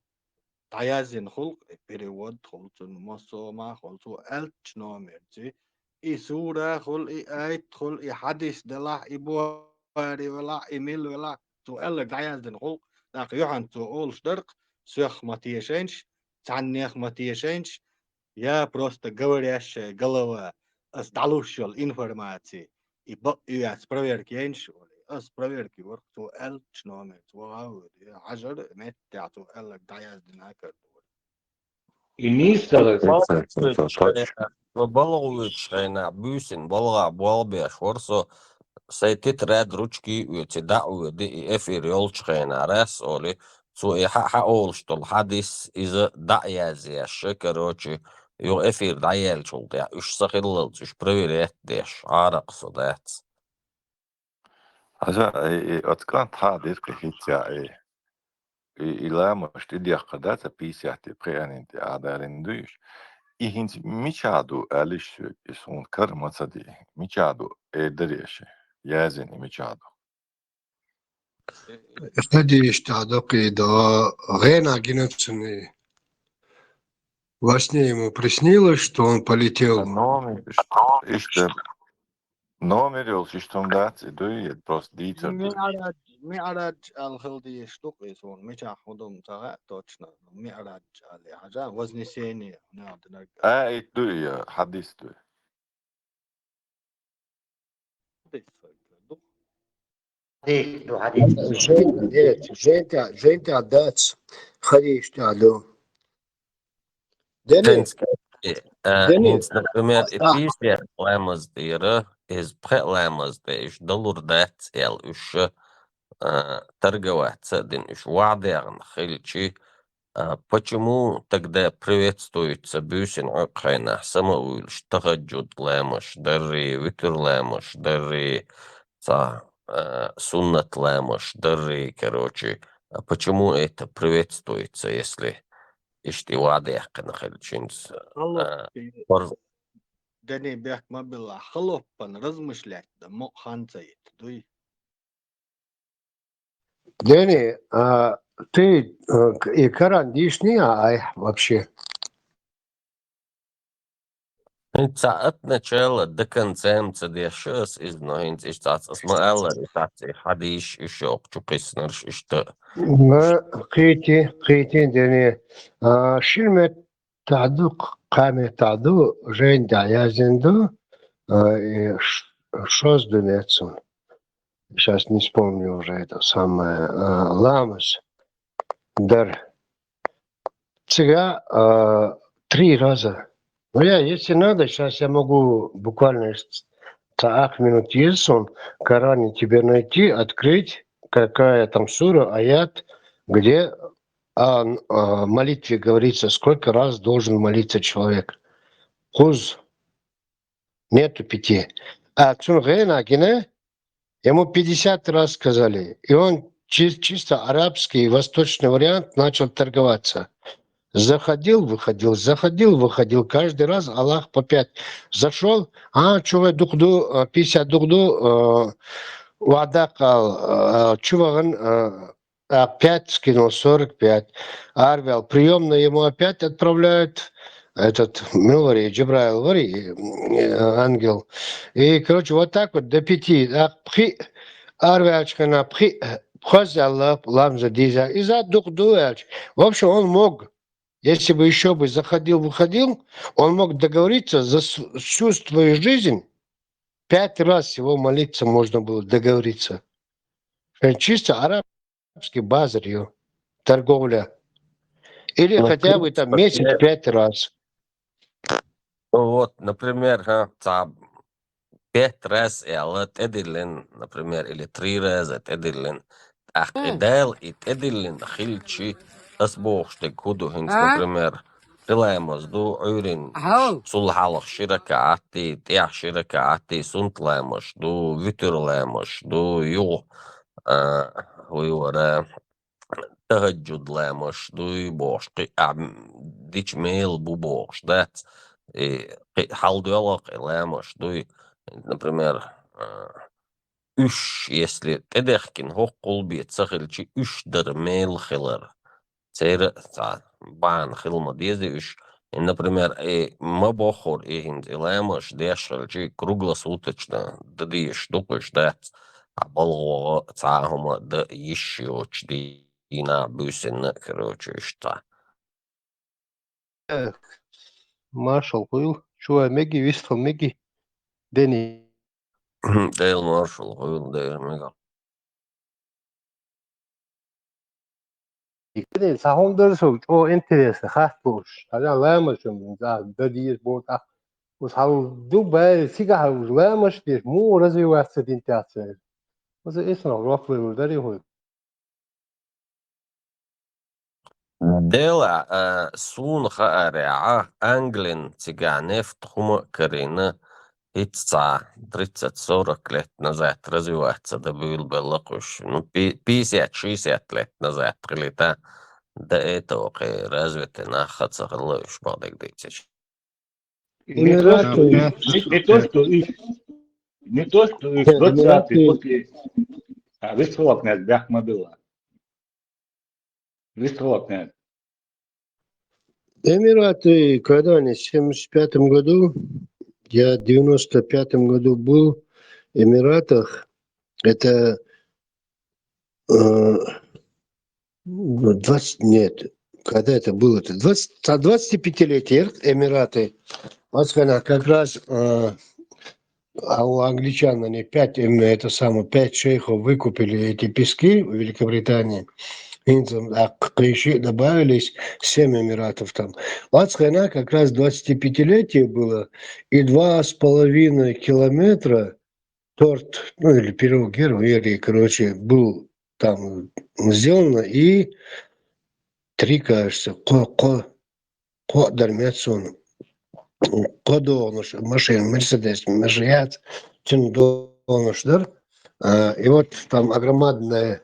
дӀаяздина хуьлу-кх и перевод, хуьлу цунна массо а ма хуьлу, цо аьллачу номерца. И сура хуьлу, и аят хуьлу, и хьадис делахь, и Бухари велахь, и мила велахь, цо аьлларг дӀаяздина хуьлу-кх. ТӀаккха юьхьанца цо олуш дара-кх, соьх ма тешайнаш, цхьаннех ма тешайнаш, я просто говорящая голова, ас дӀалуш йолу информаци, и бакъ ю яц проверка яйнаш олий. Ас проверка йора-кх, цо аьллачу номерца ваха а воьду, я хьажар, меттехь цо аьлларг дӀаяздина а карадора. И нийса ца хезна. Со балха вуьгучу хенахь, буьйсанна балхахь болх беш вара со, сай тетрадь, ручки оьци, дӀа а оьду, и эфир йолчу хенахь, раз олий, цо и хьа-, хьа олуш долу хьадис, иза дӀа а язъеш, короче, юха эфир дӀаяьллачул тӀаьхьа, уьш сан хиллалц, уьш проверять деш, Ӏаракъ со дац. Хьажа, и, и, оцу кӀант хьан дира кхин хӀинца, и, и, и ламаш тӀедехкар дац, а пятьдесят пхиъанин тӀе Ӏадалина дуй уьш? И хӀинца мичахь ду, аьлла иш соьга, и суна кара ма ца де. Мичахь ду, эр дарий аша, яздина и мичахь ду? Хьадийша тӀехь даккхийда, гӀенах гина цунна. Во сне ему приснилось, что он полетел. Номер, иштта, номер йолуш иштта хӀума дац, и дуй, я просто дийцар ду. МиӀрадж, МиӀрадж аьлла хила дезаш ду-кх и суна, мичахь хӀун ду ца хаьа точно. МиӀрадж аьлла, хьажа, Вознесение, хӀун аьлла динарг. А, итт ду и, я, хьадис ду. Хьадис ду, хьадис. Жен-, нет, жен тӀехь, жен тӀехь дац, хьадийша тӀехь ду. Дени? Хьинца, э, Дени? ХӀинца, например, и А. пятьдесят ламаз тӀера, иза пхеа ламаз тӀе, уьш далур дац аьлла, уьш, э, торговаться а дина, уьш ваӀдехна хилчи, А, почему тогда приветствуется буьйсанна Ӏуьйкъ хенахь самавуьйлуш тахаджуд ламаш даррий, витр ламаш даррий, цхьа, а, суннат ламаш даррий, короче, а почему это приветствуется, если иштта ваӀда яьккхина хилчинца, Халоп а, и фарз. Дани бехк ма билла, халоппан размышлять да, мо хан ца йита дуй. Дени, а ты, э, к-, и Коран дийшний а айхьа вообще? ХӀинца от начала до конца ца деш ас иза, но хӀинца иштта ас ма аллара, и саций хьадийш, и шо чу кхиссинарш иштта. Ма кхийти, кхийти, Дени. А, шин мет тӀехь ду, кхаа мет тӀехь ду, жен тӀехь яздина ду, а, и ш-, шозза ду мет суна. Щас не вспомню уже это самое, а, ламаз дар. Цигахь, а, три раза. Ну, я, если надо, щас я могу буквально с-, цхьа ах минут еза суна, Коране тебе найти, открыть, какая там сура, аят, где о, о молитве говорится, сколько раз должен молиться человек. Кхузза. Нету пяти. А цунна гӀенах гина, ему пятьдесят раз сказали. И он чи-, чисто арабский, восточный вариант, начал торговаться. Заходил, выходил, заходил, выходил. Каждый раз Аллах по пять. Зашёл, а, чего духду, а, пятьдесят духду, а, ваӀда къал, а, чего он, а, А, пять скинул, сорок пять. Арвел, приёмно ему опять отправляют этот, ну, вари, Джабраил, вари, э, ангел. И, короче, вот так вот до пяти. А, пхи, арвел чхана, пхи, пхозза ла-, ламза диза. Иза дух дуэлч. В общем, он мог, если бы ещё бы заходил, выходил, он мог договориться за с-, всю свою жизнь. Пять раз всего молиться можно было, договориться. Э, чисто арабский базар, ё, торговля. Или Ну, хотя бы там принцип месяц пять раз. Ну вот, например, ха, цхьа пять раз аьлла, тӀедиллина, например, или три раза тӀедиллина. ТӀаккха и Дала и тӀедиллина хилчи, ас бохуш дерг хӀун ду хӀинца, например, пхи ламаз ду, Ӏуьйрин сул хьалха ши ракаӀатти, тӀехь ши ракаӀатти, суннат ламаш ду, витр ламаш ду, юха, а, хӀун ю вара, тахаджуд ламаш дуй бохуш, кхин а, м, дича мел бу бохуш дац, и кхин хьалдоьлху и ламаш дуй, например, а, уьш, если тӀедехкина хӀокхул бен ца хилчи, уьш дара мел хилар. Церан а цхьа бахьана хила ма деза уьш. И, например, и ма боххура и хӀинца и ламаш деш хилчи, круглосуточно дан дезаш ду-кх уьш, дац, цхьа балгӀа вогӀу, цхьа а хӀума дан йиш йоцуш дийнахь, буьйсанна, короче, иштта. Так. Маршал хуьлда, чу вай мегий, вистхила мегий, Дени. Дела маршал хуьлда, Дела мегар. Дени, цхьа хӀума дара со чӀогӀа интересно, хатта лууш. Хьажал, ламаз шуна бина, за, дан деза боху тӀаккха. Уж хьал ду бай, цига хьал уж ламаш деш, му развиваться дин тяцер. Уж эсна роплы уж дари хуй. Дела, а, сун хааря, а, Англин цига нефт хума карина, итца тридцать сорок лет назад развиваться да был белла куш. Ну, пи-, пятьдесят-шестьдесят лет назад хилита. До этого кхе развитый нахаца хилла уж багдагдыцич. Не то, что Эмираты. Их, не, не то, что их, не то, что их Нет, двадцатый Эмираты. После, а, выстрелок не бяхма была. Выстрелок не. Эмираты, когда они, в семьдесят пятом году, я в девяносто пятом году был в Эмиратах, это э, ну, двадцать, нет, когда это было-то? Двадцать, а, двадцатипятилетие Эмираты. Вот она как раз, э, а у англичан они пять, эм, это самое, пять шейхов выкупили эти пески в Великобритании. Инзам, а, к-, ещё добавились семь Эмиратов там. Вот она как раз двадцатипятилетие было, и два с половиной километра торт, ну, или пирог, геру, или, короче, был там сделано, и три, кажется, ко-, ко-, ко дармят сон. Ко догнуш, машин, Мерседес, машият, тин догнуш дар. А, и вот там огромадное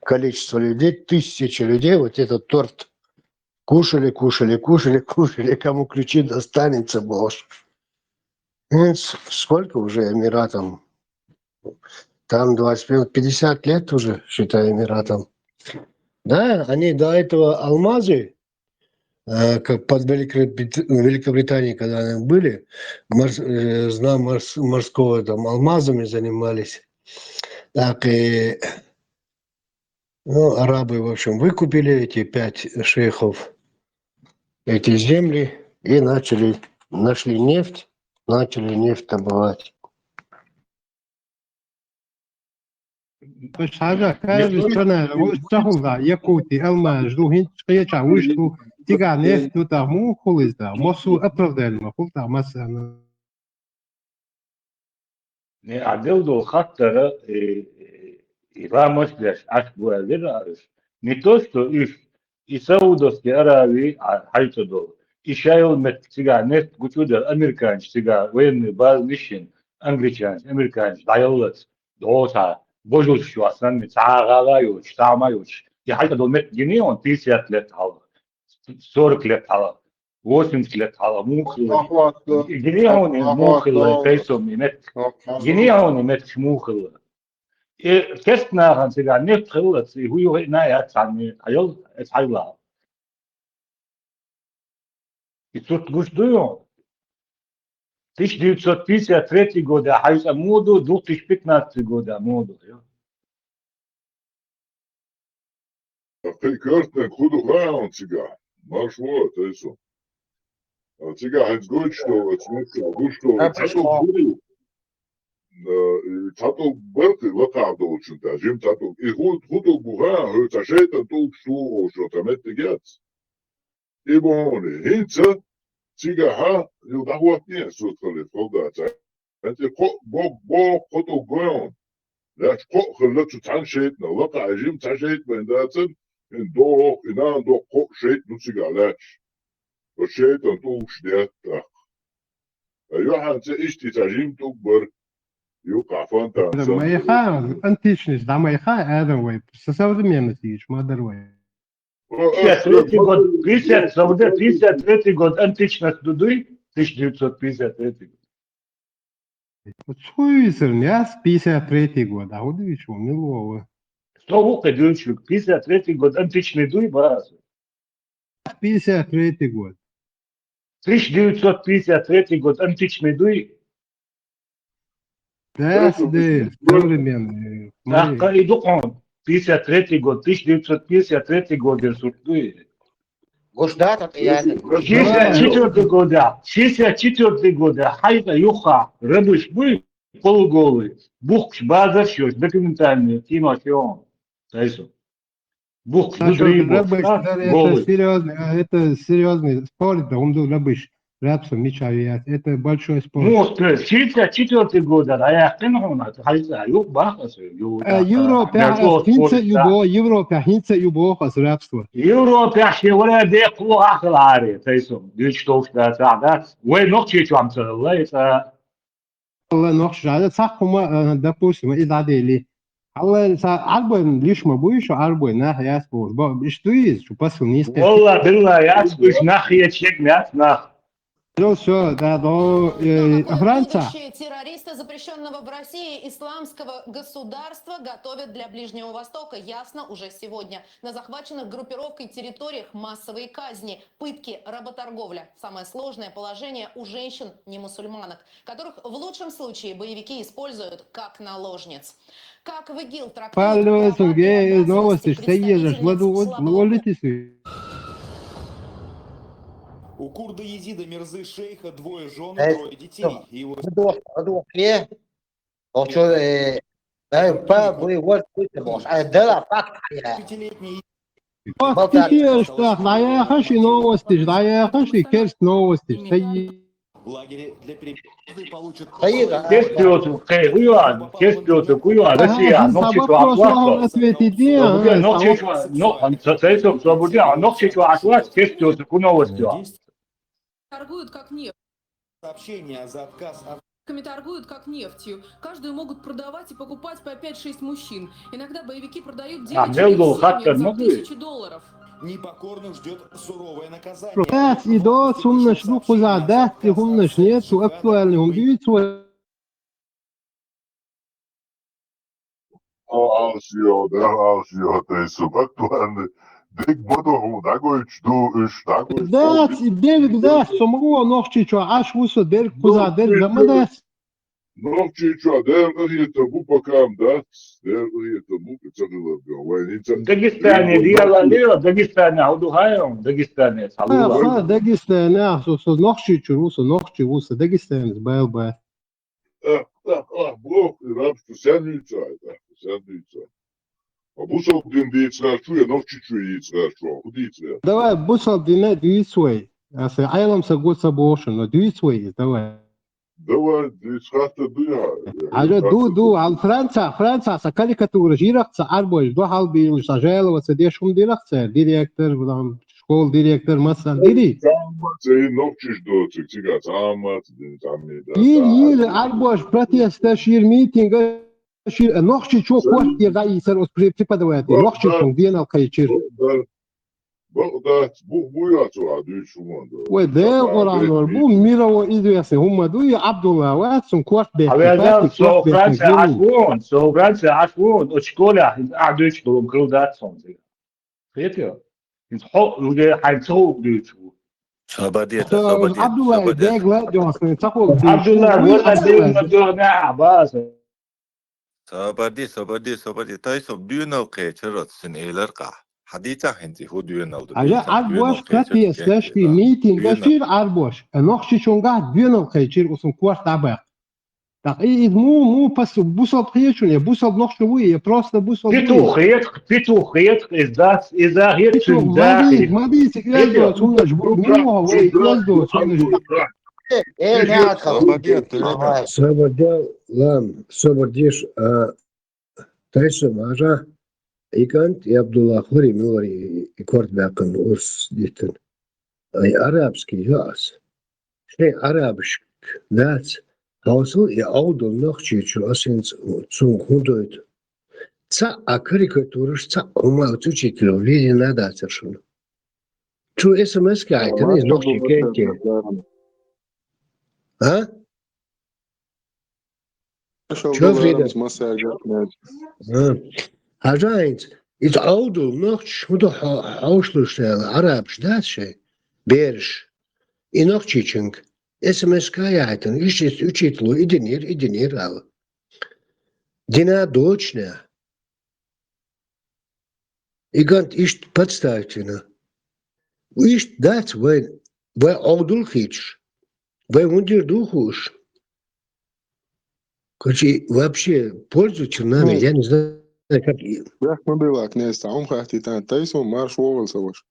количество людей, тысячи людей, вот этот торт кушали, кушали, кушали, кушали, кому ключи достанется, боже. Ну, с-, сколько уже Эмиратам? Там двадцать пять, пятьдесят лет уже, считай, Эмиратам. Да, они до этого алмазы, э, как под Великобрит-, Великобританией, когда они были, морс-, э, зна морс-, морского там алмазами занимались. Так и, ну, арабы, в общем, выкупили эти пять шейхов, эти земли, и начали, нашли нефть, начали нефть добывать. Баш хьажа, каждый страна, уж цахулла, Якути, Алмаз, ну, хин чкъеча, уж, ну, тига нефть, ну, та, му хулиз да, мосу оправдали, ма хул та, масана. Не, а дел дол хаттара, э, э, и ламаш деш, аш буа вера аш. Не то, что иш, и Саудовский Аравии, а, хьайта дол. И шайл мет цига нефть гучудер, американец цига военный баз нишин, англичанец, американец, дайлац, доса, божуш шуасан, ца гала юч, тама юч. И хьайта дол мет гини он пятьдесят лет хала, сорок лет хала, восемьдесят лет хала, мухла. Гини он мухла, пейсом мет. Гини он мет мухла. Э, кест нахан цига нефть хилла, ци хуй хуй на я цани, айол, эс хайла. И тут гуш дуё. Тысяча девятьсот пятьдесят третий год, а хайса моду, две тысячи пятнадцатый год, а моду, ё. Кхы картинка худу хаан цига. Марш вот, эсо. А цига хьанз гойч, что вот смысл, ну что, А цату пришла. Буду. Э, и цату белки лака долчун, та, жим цату. И худ, худу буха, ху, ца шейтан тулк шу, о, что там это гец. И бони, хинца, цига ха, ил дахватни, сут хали, холда, ца. Ханти ко, бо, бо, кото гон. Ляч ко, хала цу цан шейтна, лака жим ца шейтна, да цан, ин до, инан до ко шейтну цига ляч. Ко шейтан тулк шдет, так. А Йохан ца ишти ца жим тук бар. Ю кафан та. Да, ца. Майха, античность, да, майха, это вай. Со современности ещё, мадер вай. О, пятьдесят третий год, пятьдесят, совде-, пятьдесят третий год, античность дудуй, тысяча девятьсот пятьдесят третий год. Вот хуй сыр, не ас пятьдесят третий год, а вот видишь, он не ловы. Что вы, Кадюшик, пятьдесят третий год, античный дуй, база. Пятьдесят третий год. Тысяча девятьсот пятьдесят третий год, античный дуй. Да, да, современный. Ах, и духом. Пятьдесят третий год, тысяча девятьсот пятьдесят третий год, я суртуй. Гуш дата, я. Шестьдесят четвёртый года, шестьдесят четвёртый года, хайта юха, рыбыш буй, полуголый, бухш, базар шёш, документальный, кино шён. Тайсо. Бух, Саша, внутри бух, рабыш, а? Да, это серьёзный, а, это серьёзный спор, да, он был рабыш. Рабство мича яц. Это большой спорт. Ну, с тридцать четвёртый года, а я хтен хона, хай за, ю баха, ю. Э, Европе хинца ю бо, Европе хинца ю бо хас рабство. Европе хи вара де ку ахлари, тайсо. Дич тов да да. Вай нохчи чуам цала, это Алла нохчи жада цах хума, э, допустим, из адели. Алла са арбой лишма буй, шо арбой нах яс буш. Бо иштуиз, шу пасыл нис. Валла билла яс буш нах я чек яс нах. Все, да, до э, Франция. Будущее террориста, запрещенного в России исламского государства, готовят для Ближнего Востока. Ясно уже сегодня. На захваченных группировкой территориях массовые казни, пытки, работорговля. Самое сложное положение у женщин-немусульманок, которых в лучшем случае боевики используют как наложниц. Как в ИГИЛ трактуют Палло права сулге и новости обязанности стоежеш представительниц ладу слабого лолитис. У курда Езида Мирзы Шейха двое жен и Э, трое детей. Его Ладу, ладу, э. Охчо, э, э, па, вы, вот, вы, ты можешь. Э, да, факт, э. Пятилетний Похтите, что даехаш и новости, даехаш и керс новости. Стоит. в лагере для перемены получат Стоит, а. Кестиоту кай уян, кестиоту куян, Россия, Ага, нохчи вопрос чуам. ответить, не, Нохчи а, чуам, нох, он цецесок свободя, нохчи чуам, кестиоту ку новости. Торгуют как нефть. Сообщение за отказ от Торгуют как нефтью. Каждую могут продавать и покупать по пять-шесть мужчин. Иногда боевики продают А, девочек Белгу их семьям хаттар за могу? Тысячи долларов. Непокорных ждет суровое наказание. Рукас и до сумнаш ну куза да, и хумнаш нет, су актуальный хум бит, свой. О, алсио, да, алсио, то есть актуальный. Дик бодо ху, дагойч ду, иш, дагойч. Да, и белг да, сумгу нохчи чуа, аш вусо белг куза, белг да мадас. Нохчи чуа, дер это бу покам, да? Дер это бу, это было, вай, не так. Дагестане, диала лео, Дагестане, а уду хайрон, Дагестане, А, салула. ха, Дагестане, а, со, со нохчи чур, вусо нохчи, вусо Дагестане, бел, бел. Эх, эх, эх, бог, и раб, что ся нюйца, это, ся нюйца. А бусал дин дийца, чуя, нохчи чуя, яйца, что, худийца. Давай, бусал дине дюйсвей. А се айлам са гуца бошен, но дюйсвей, давай. Давай, дийца, хата дуя. Ажа ду, ду, ал Франция, Франция, са карикатура, жирах, са арбой, ду хал бил, са жалова, са дешум дирах, са директор, там, школ директор, масан, дири. Цей нохчиш до, цик, цик, цама, цин, цами, да. Ил, ил, арбош, протеста, шир, митинга, шир, нохчи чо, квартира, да, и сэр, ос при-, преподаватель, нохчи чо, где на кайчир. Да, да, да, бух буя, цо, а дюй шумон, да. Ой, да, оран, ор, бу мировой известный, хумма дуй, Абдулла, ва, сум квартбек, А я да, квартбек, со квартбек, Франция гений. Ашвон, со Франция Ашвон, от школа, а дюй школа, крылдат солнце. Хетё? Инс хо, уже хай цо дюй школа. Сабадет, Со, сабадет, Абдулла, сабадет. бегла, дёсны, цахол, Абдулла, дюй, вот на Абдулла. дюй, на дюй, на Аббас. Сабадет, сабадет, сабадет. Тайсом дюйнал кечерот син эйлер ка. Хадица хинзи ху дюйнал ду. Ажа арбош, протеста, шти, митинг, да, шир арбош. Нохчи чонга дюйнал кайчир, усун кварт абак. Так, и, и му, му, пас, бусал кайчун, я бусал нохчи ву, я просто бусал ву. Петух, редко, петух, редко, из да, из да, редко, Петух, да, мади, мади, секрет, сумнаш, бу, мимо, ой, секрет, сумнаш. Э, не, Сабадет, Собордел, лам, собордеш, а, тайсо мажа, икант, и Абдулла Хури, милори, и кварт бякан, ус дитен. Ай, арабский, яс. Шей арабш, дац, хаусул, и аудул нохчи чу, асин цунг худойт. Ца а карикатураш, ца ума цучи кило, види надо цершуна. Чу СМС ка айтан из нохчи кенте. А? Чё, Фрида? А. Хажаинц, из аудул нохчи шуду хаушлуш арабш да шей. Берш. И нохчи чунг. СМС ка айтан, иш учителу, идинир, идинир ал. Дина дочня. Игант ишт подставить вина. Ишт дац вай, вай аудул хич. Вай вундир духуш. Короче, вообще пользуются нами, я не знаю, как... Бяхма била, князь, ум хахти тан, тайсо марш вовал саваш.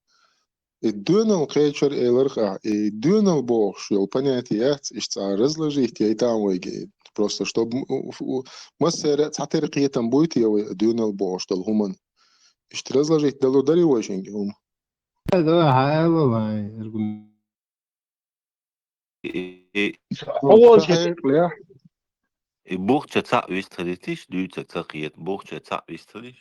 И доьналла кхечар эларх ахь, и доьналла бохуш йолу понятие яц, иштта цкъа разложить яйтан вайга. Просто, чтобы м-, у-, у-, массеран а цхьатера кхетам буй те вай доьналла бохуш долу хӀуманна. Иштта разложить далур дарий вай шинга хӀума? Да, хьаьлла вайн аргумент. И, и, хьо волчу хьекъалехь, и бухча цхьаъ вистхилийтиш, дуьйцург ца кхета, бухча цхьаъ вистхилиш.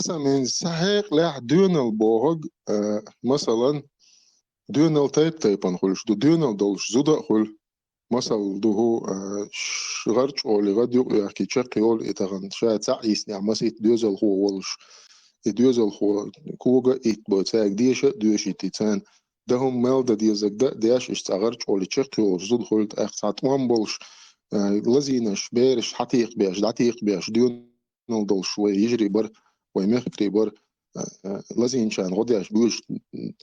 Сан мин, сан хьекъалехь доьналла бохург, а, масалан, доьналла тайп-тайпана хуьлуш ду, доьналла долуш зуда а хуьлу. Масал ду хӀу, а, ш-, гӀар чӀоли, гӀад юкъ йохкий, чекхйолу и тахана, ша цхьаъ йиснехь масийтта доьзалхо волуш. И доьзалхо кога а итт бо, цаьрга деша а доьшийти, царна дан хӀума мел дан дезарг дан а деш, иштта цкъа гӀар чӀоли чекхйолуш зуда хуьлу, тӀаккха цхьа тӀом болуш, а, лазийнаш, бераш хьатекхабеш, дӀатекхабеш, доьналла долуш вай йижарий бара, вай мехкарий бара, а, а, лазийначарна гӀо деш буьйш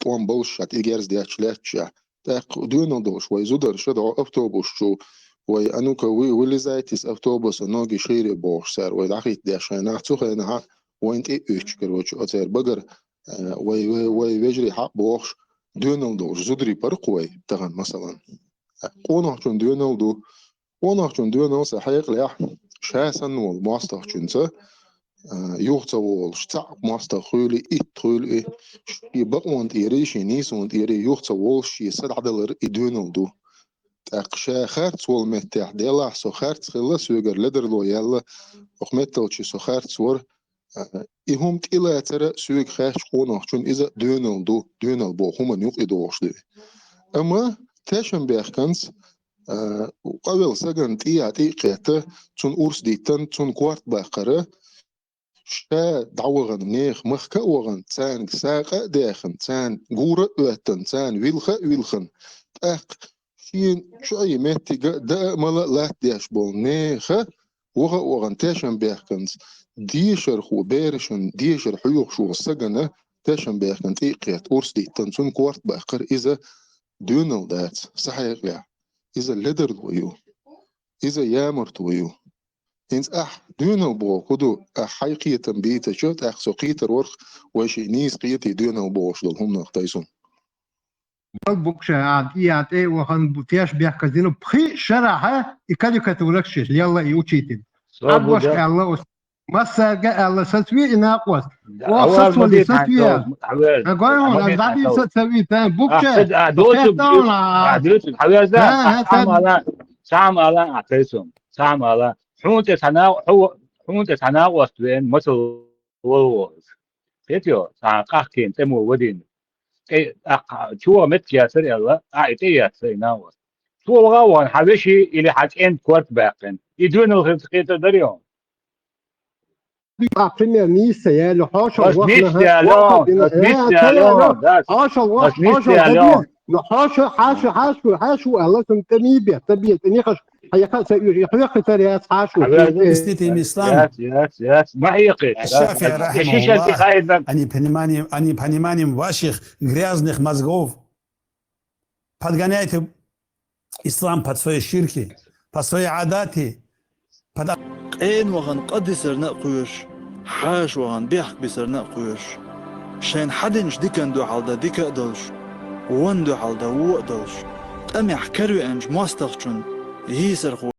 тӀом болуш, ша тӀе герз детташ лаьтташ. ТӀаккха доьналла долуш вай зударша дӀо автобус чу, вай, а ну-ка, вы, вылезайте из автобуса, ноги шире бохуш цара, вай дӀахӀиттадеш хенахь, цу хенахь вайна тӀе а уьттуш, короче, оцеран багара, а, вай, вай, вай вежарий хьаъ бохуш, доьналла долуш зударий паргӀат вай тахана, масалан. Къонахчун доьналла ду. Къонахчун доьналла сан хьекъалехь, ша санна волу мостагӀчуьнца, а, юха ца волуш, цхьаъ мостагӀа хуьлий, итт хуьлий, и бакъонан тӀера, шен нийсонан тӀера юха ца волуш, шен са дӀадалар и доьналла ду. ТӀаккха ша харц волу меттехь, делахь со харц хилла, соьгара ледарло яьлла, окху метталчу со харц вара, а, и хӀума тӀелацара соьга хаьттича къонахчун иза доьналла ду, доьналла боху хӀуманна юкъа и догӀуш ду. Амма тешам бехканца, а, къавелла сагана тӀе а тӀе а кхетта, цунна урс диттан, цунна корта баккхара, ша дӀавахана, нехан махка а вахана, царна сакъа а даьхна, царна гура а оьттан, царна вилха а вилхина, тӀаккха шена чоьхьа меттига а, даа а, мала а латтадеш болу нехан ваха а вахана тешам бехканца, дешархо, берашна дешар хьоьхуш волу сагана тешам бехкана тӀе а кхетта, урс диттан, цунна корта баккхара иза доьналла дац, сан хьекъалехь. Иза ледарло ю. Иза ямартло ю. ХӀинца ахь доьналла боху хӀун ду, ахь хьайн кхетам бийцича, тӀаккха со кхетар вара-кх, вай шиъ нийса кхетий доьналла бохуш долу хӀуманах тайсун. Бал букша а, и а тӀе а вахана, бу-, теш бехказина, пхи шарахьа и карикатурах шиш, лелла и учитель. Агош аьлла оцу. Массаьрга аьлла, сацве и накъост. О, сацвали, сацве. Агой хьуна, аз дӀадийца ца вита, букша. А, доцу, а, доцу, хьаверза, цхьа ма ала, цхьа ма ала, а, тайсун, цхьа ма ала. Хьуна тӀе цхьа накъ-, хьу-, хьуна тӀе цхьа накъост веана, масал волу вохуш. Хетайо, цхьа къахкийна тӀемо вадийна. ТӀе, а, чу ваха меттиг яцара аьлла, а, и тӀе яцара и накъост. Цо ваха а вахана, хьан вешин или хьан кӀентан корта баьккхина. И доьналла хир ца кхетар дарий хьуна? А, пример нийса яьлла, хьошал вахна, хьошал вахна, хьошал вахна, хьошал вахна, ну, хьоша, хьаша, хьаша, хьаша аьлла, сан тӀе ми бе, тӀе бе, тӀе нехаш, хьаякха ца уьш, я хьоькху тар яц, хьаша. Объясните им ислам. Яц, яц, яц, ма хьекхи. Шафи, рахимахуллах, о непониманием, о непониманием ваших грязных мозгов. Подгоняйте ислам под свои ширки, под свои адаты, под... Къена вахана къа дисарна а кхоьруш, хьаша вахана бехк бисарна а кхоьруш, шайна хьадинчу диканна дуьхьал дан дика а долуш, вонна дуьхьал дан вон а долуш, тӀамехь каравеанчу мостагӀчун йийсархо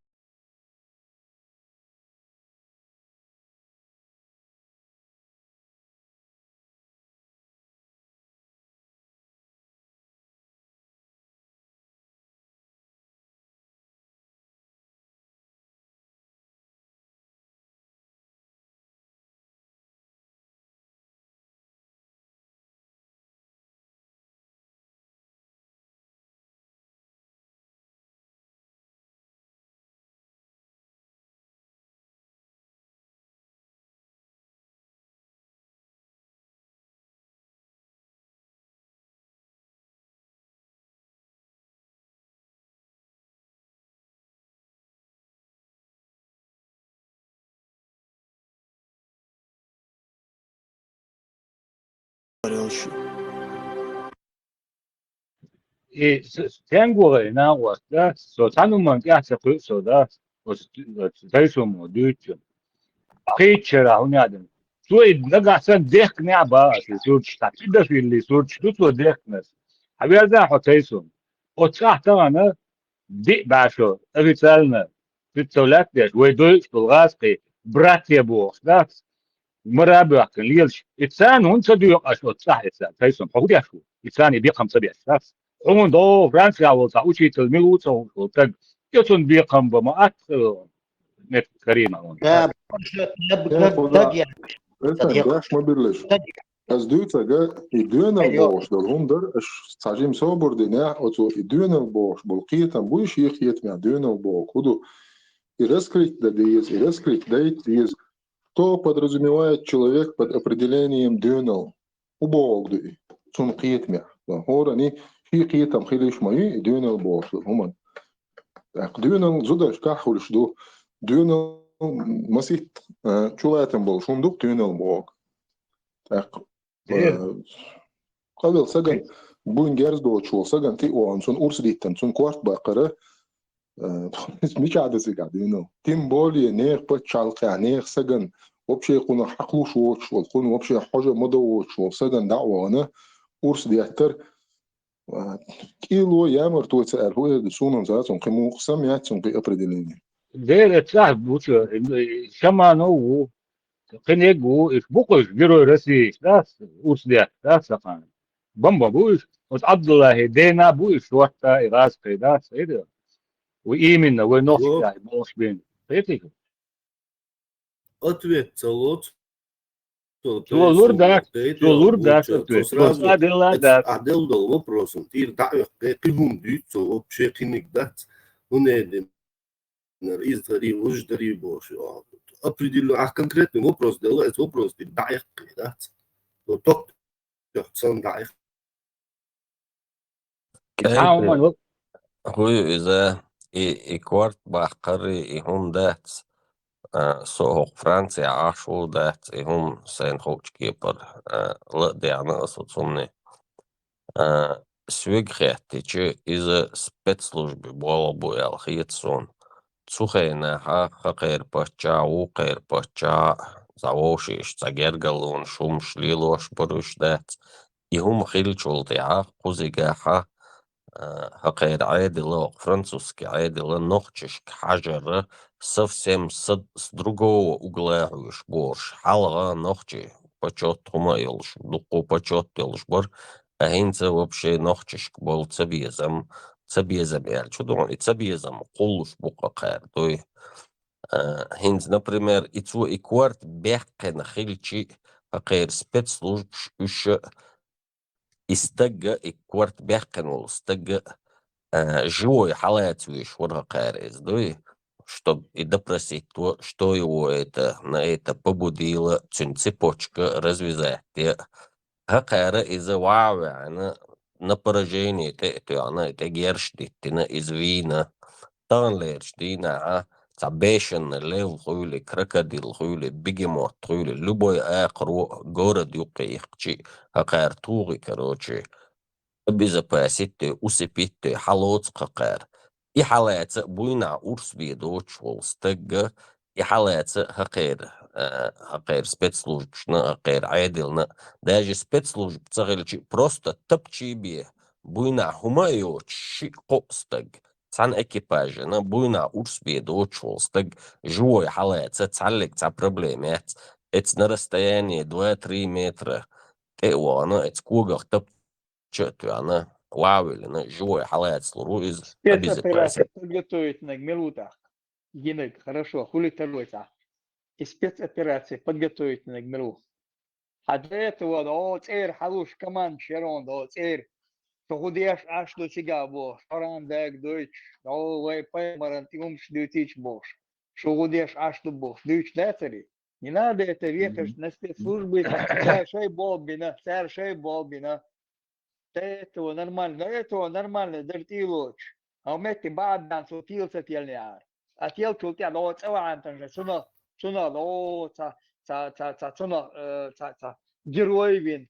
И с-, с-, стенга вахара и накъост, да? Со цхьана хӀуманна тӀехь ца кхуьу со, да? Оцу, оцу тайсумо дуьйцучун. Кхеччара хӀун яа дина? Цо и нагахь санна дехканехь а баха аса, и сурташ, цхьа педофилий сурташ ду цо дехкинарш. Хьан верза хьо, Тайсум? Оцу цӀахь тахана диъ бӀе шо официально представлять деш, вай дойуш долу гӀазкхий, братья бохуш, дац? Мара а боьхкина лелаш. И царна хӀунда ца доькъу аш оцу цӀахь, и царна, Тайсум, хьо хӀун деш ву? И царна и бекхам ца беш, дац? Хьуна догӀу Францехь волу цхьа учитель мила ву ца хууш волу стаг, и цунна бекхам бан ма атта, э, мет Карима хьуна. Да, просто наб-, наб-, даг я. Эсан деш ма биллаш. Даг я. Ас дуьйцург, и доьналла бохуш долу хӀума дара, аш цхьа жима собар динехь, оцо и доьналла бохуш болу кхетам буй, шен кхетамехь доьналла боху хӀун ду? И раскрыть дан деза, и раскрыть дайта деза. Что подразумевает человек под определением доьналла? ХӀун бохург ду и? Цунна кхетамехь. ХӀоранна шен кхетам хила йиш ма ю и доьналла бохуш долу хӀуманна. ТӀаккха доьналла зударшкахь хуьлуш ду. Доьналла масийтта, а, чулатам болуш хӀума ду-кх доьналла бохург. ТӀаккха, а, къавелла сагана, буйна герз доцуш волу сагана тӀе а вахана, цунна урс диттина, цунна корта баккхара, а, мичахь ду цигахь доьналла? Тем более нехан пачхьалкхехь, нехан сагана, вообще кхунах хьакхалуш воцуш волу, кхунна вообще хьожа ма до воцуш волу сагана дӀа а вахана, урс деттар, а, кӀело ямарто ца аьлла, хӀун эр ду, суна-м ца цунна кхин мукъа сам яц цунна кхин определение. Дера, цӀахь бу ца, шаманов ву, кхинег ву, иш бу-кх уьш Герой России, дац, урс детта, дац, сакхана. Бамба бу иш, оцу Абдуллахи дена бу иш шортта, и гӀазкхий, дац, айда. Ву именно, вай нохчий бохуш бен. Кхетий? Ответ ца лоцу. Цо лур дац, цо лур дац ответ. Цо сразу делла дац. Ахь делла долу вопросам тӀера дӀа а вехкхе, кхин хӀума дуьйцу цо, вообще кхиниг дац. ХӀунда аьлла, иза дарий, луж дарий бохуш. Определенно, ахь конкретный вопрос делла, эцу вопрос тӀера дӀа а вехкхе дац. Цо ток тӀехь цунна дӀа а вехкхе. КӀентий, хӀун ю иза, и, и корта баккхарий, и хӀума дац, а, со хӀокху Францехь Ӏаш ву дац, и хӀума сайна хуучу кепара, а, ла а деана аса цунна. А, соьга хеттича, иза спецслужби болх бу аьлла хета суна. Цу хенахь хӀокхеран паччахь, вукхеран паччахь, цхьа вовшех, цхьа гергарлонаш хӀумаш лелош бара уьш дац. И хӀума хиллачул тӀаьхьа кхузигахьа, а, хӀокхеран Ӏедало, французский Ӏедало нохчашка хьажар совсем с, с другого угла хьоьжуш бу уьш. Хьалха нохчий почёт хӀума а йолуш, дуккха а почёт йолуш бара, а хӀинца вообще нохчашка болу цабезам, цабезам аьлча ду хьуна, и цабезам кхуллуш бу-кх хӀокхара, дуй. А, хӀинца, например, и цо и корта баьккхина хилча, хӀокхеран спецслужбаш уьш и стаг а, и корта баьккхина волу стаг а, а, живой хьалаца везаш вара хӀокхара иза, дуй, чтоб и допросить до, что его это, на это побудило, цуьнан цепочка развязать де. ХӀокхара иза ваха а ваьхьна, на поражение тӀе а тоьхна, тӀе герш диттина, иза вийна. Таханлерчу дийнахьа цхьа бешеный лев хуьлий, крокодил хуьлий, бегемот хуьлий, любой акхаро город юккъе йихкичи, хӀокхара тухий, короче, обезопасить дой, усыпить дой, хьалоцу-кх хӀокхара. И хьалаца а буйнахь урс бен доцуш волу стаг а, и хьалаца а хӀокхера, а, хӀокхера спецслужбашна, хӀокхера Ӏедална, даже спецслужба ца хилчи, просто тапчий бен, буйнахь хӀума а йоцуш, шиъ-кхоъ стаг. Цхьана экипажана буйнахь урс бен доцуш волу стаг живой хьалаца, цхьаллиг цхьа проблема яц, эцна на расстояние два-три метра тӀе а вахана, эцу когах тапча а тоьхна, ваха а виллина, живой хьалацалур ву иза, обезопасить. Спецоперация подготовительная мила ву тӀаккха? Гинарг, хорошо, хуьлий второй цхьа. И спецоперация подготовительная мила ву? Хьан до этого, до цӀера хьалуш командаш яра хьуна, до цӀера. Шу хӀун деш Ӏаш ду цигахь бохуш, Къуръан дага дойтуш, до вай пайхамаран тӀе хӀумаш дуьйцийча бохуш. Шу хӀун деш Ӏаш ду бохуш, дуьйцуш дацарий? Не надо это вехаш на спецслужбы, цара шай болх бина, цара шай болх бина. До этого нормально, до этого нормально дара тӀе а лоцуш. Хьан метте баӀ а баьхна, цо тела ца теллинехьара. А теллачул тӀаьхьа ло цӀа вахьана тан же, цунах, цунах ло ца, ца, ца, ца, цунах, э, ца, ца, герой вина.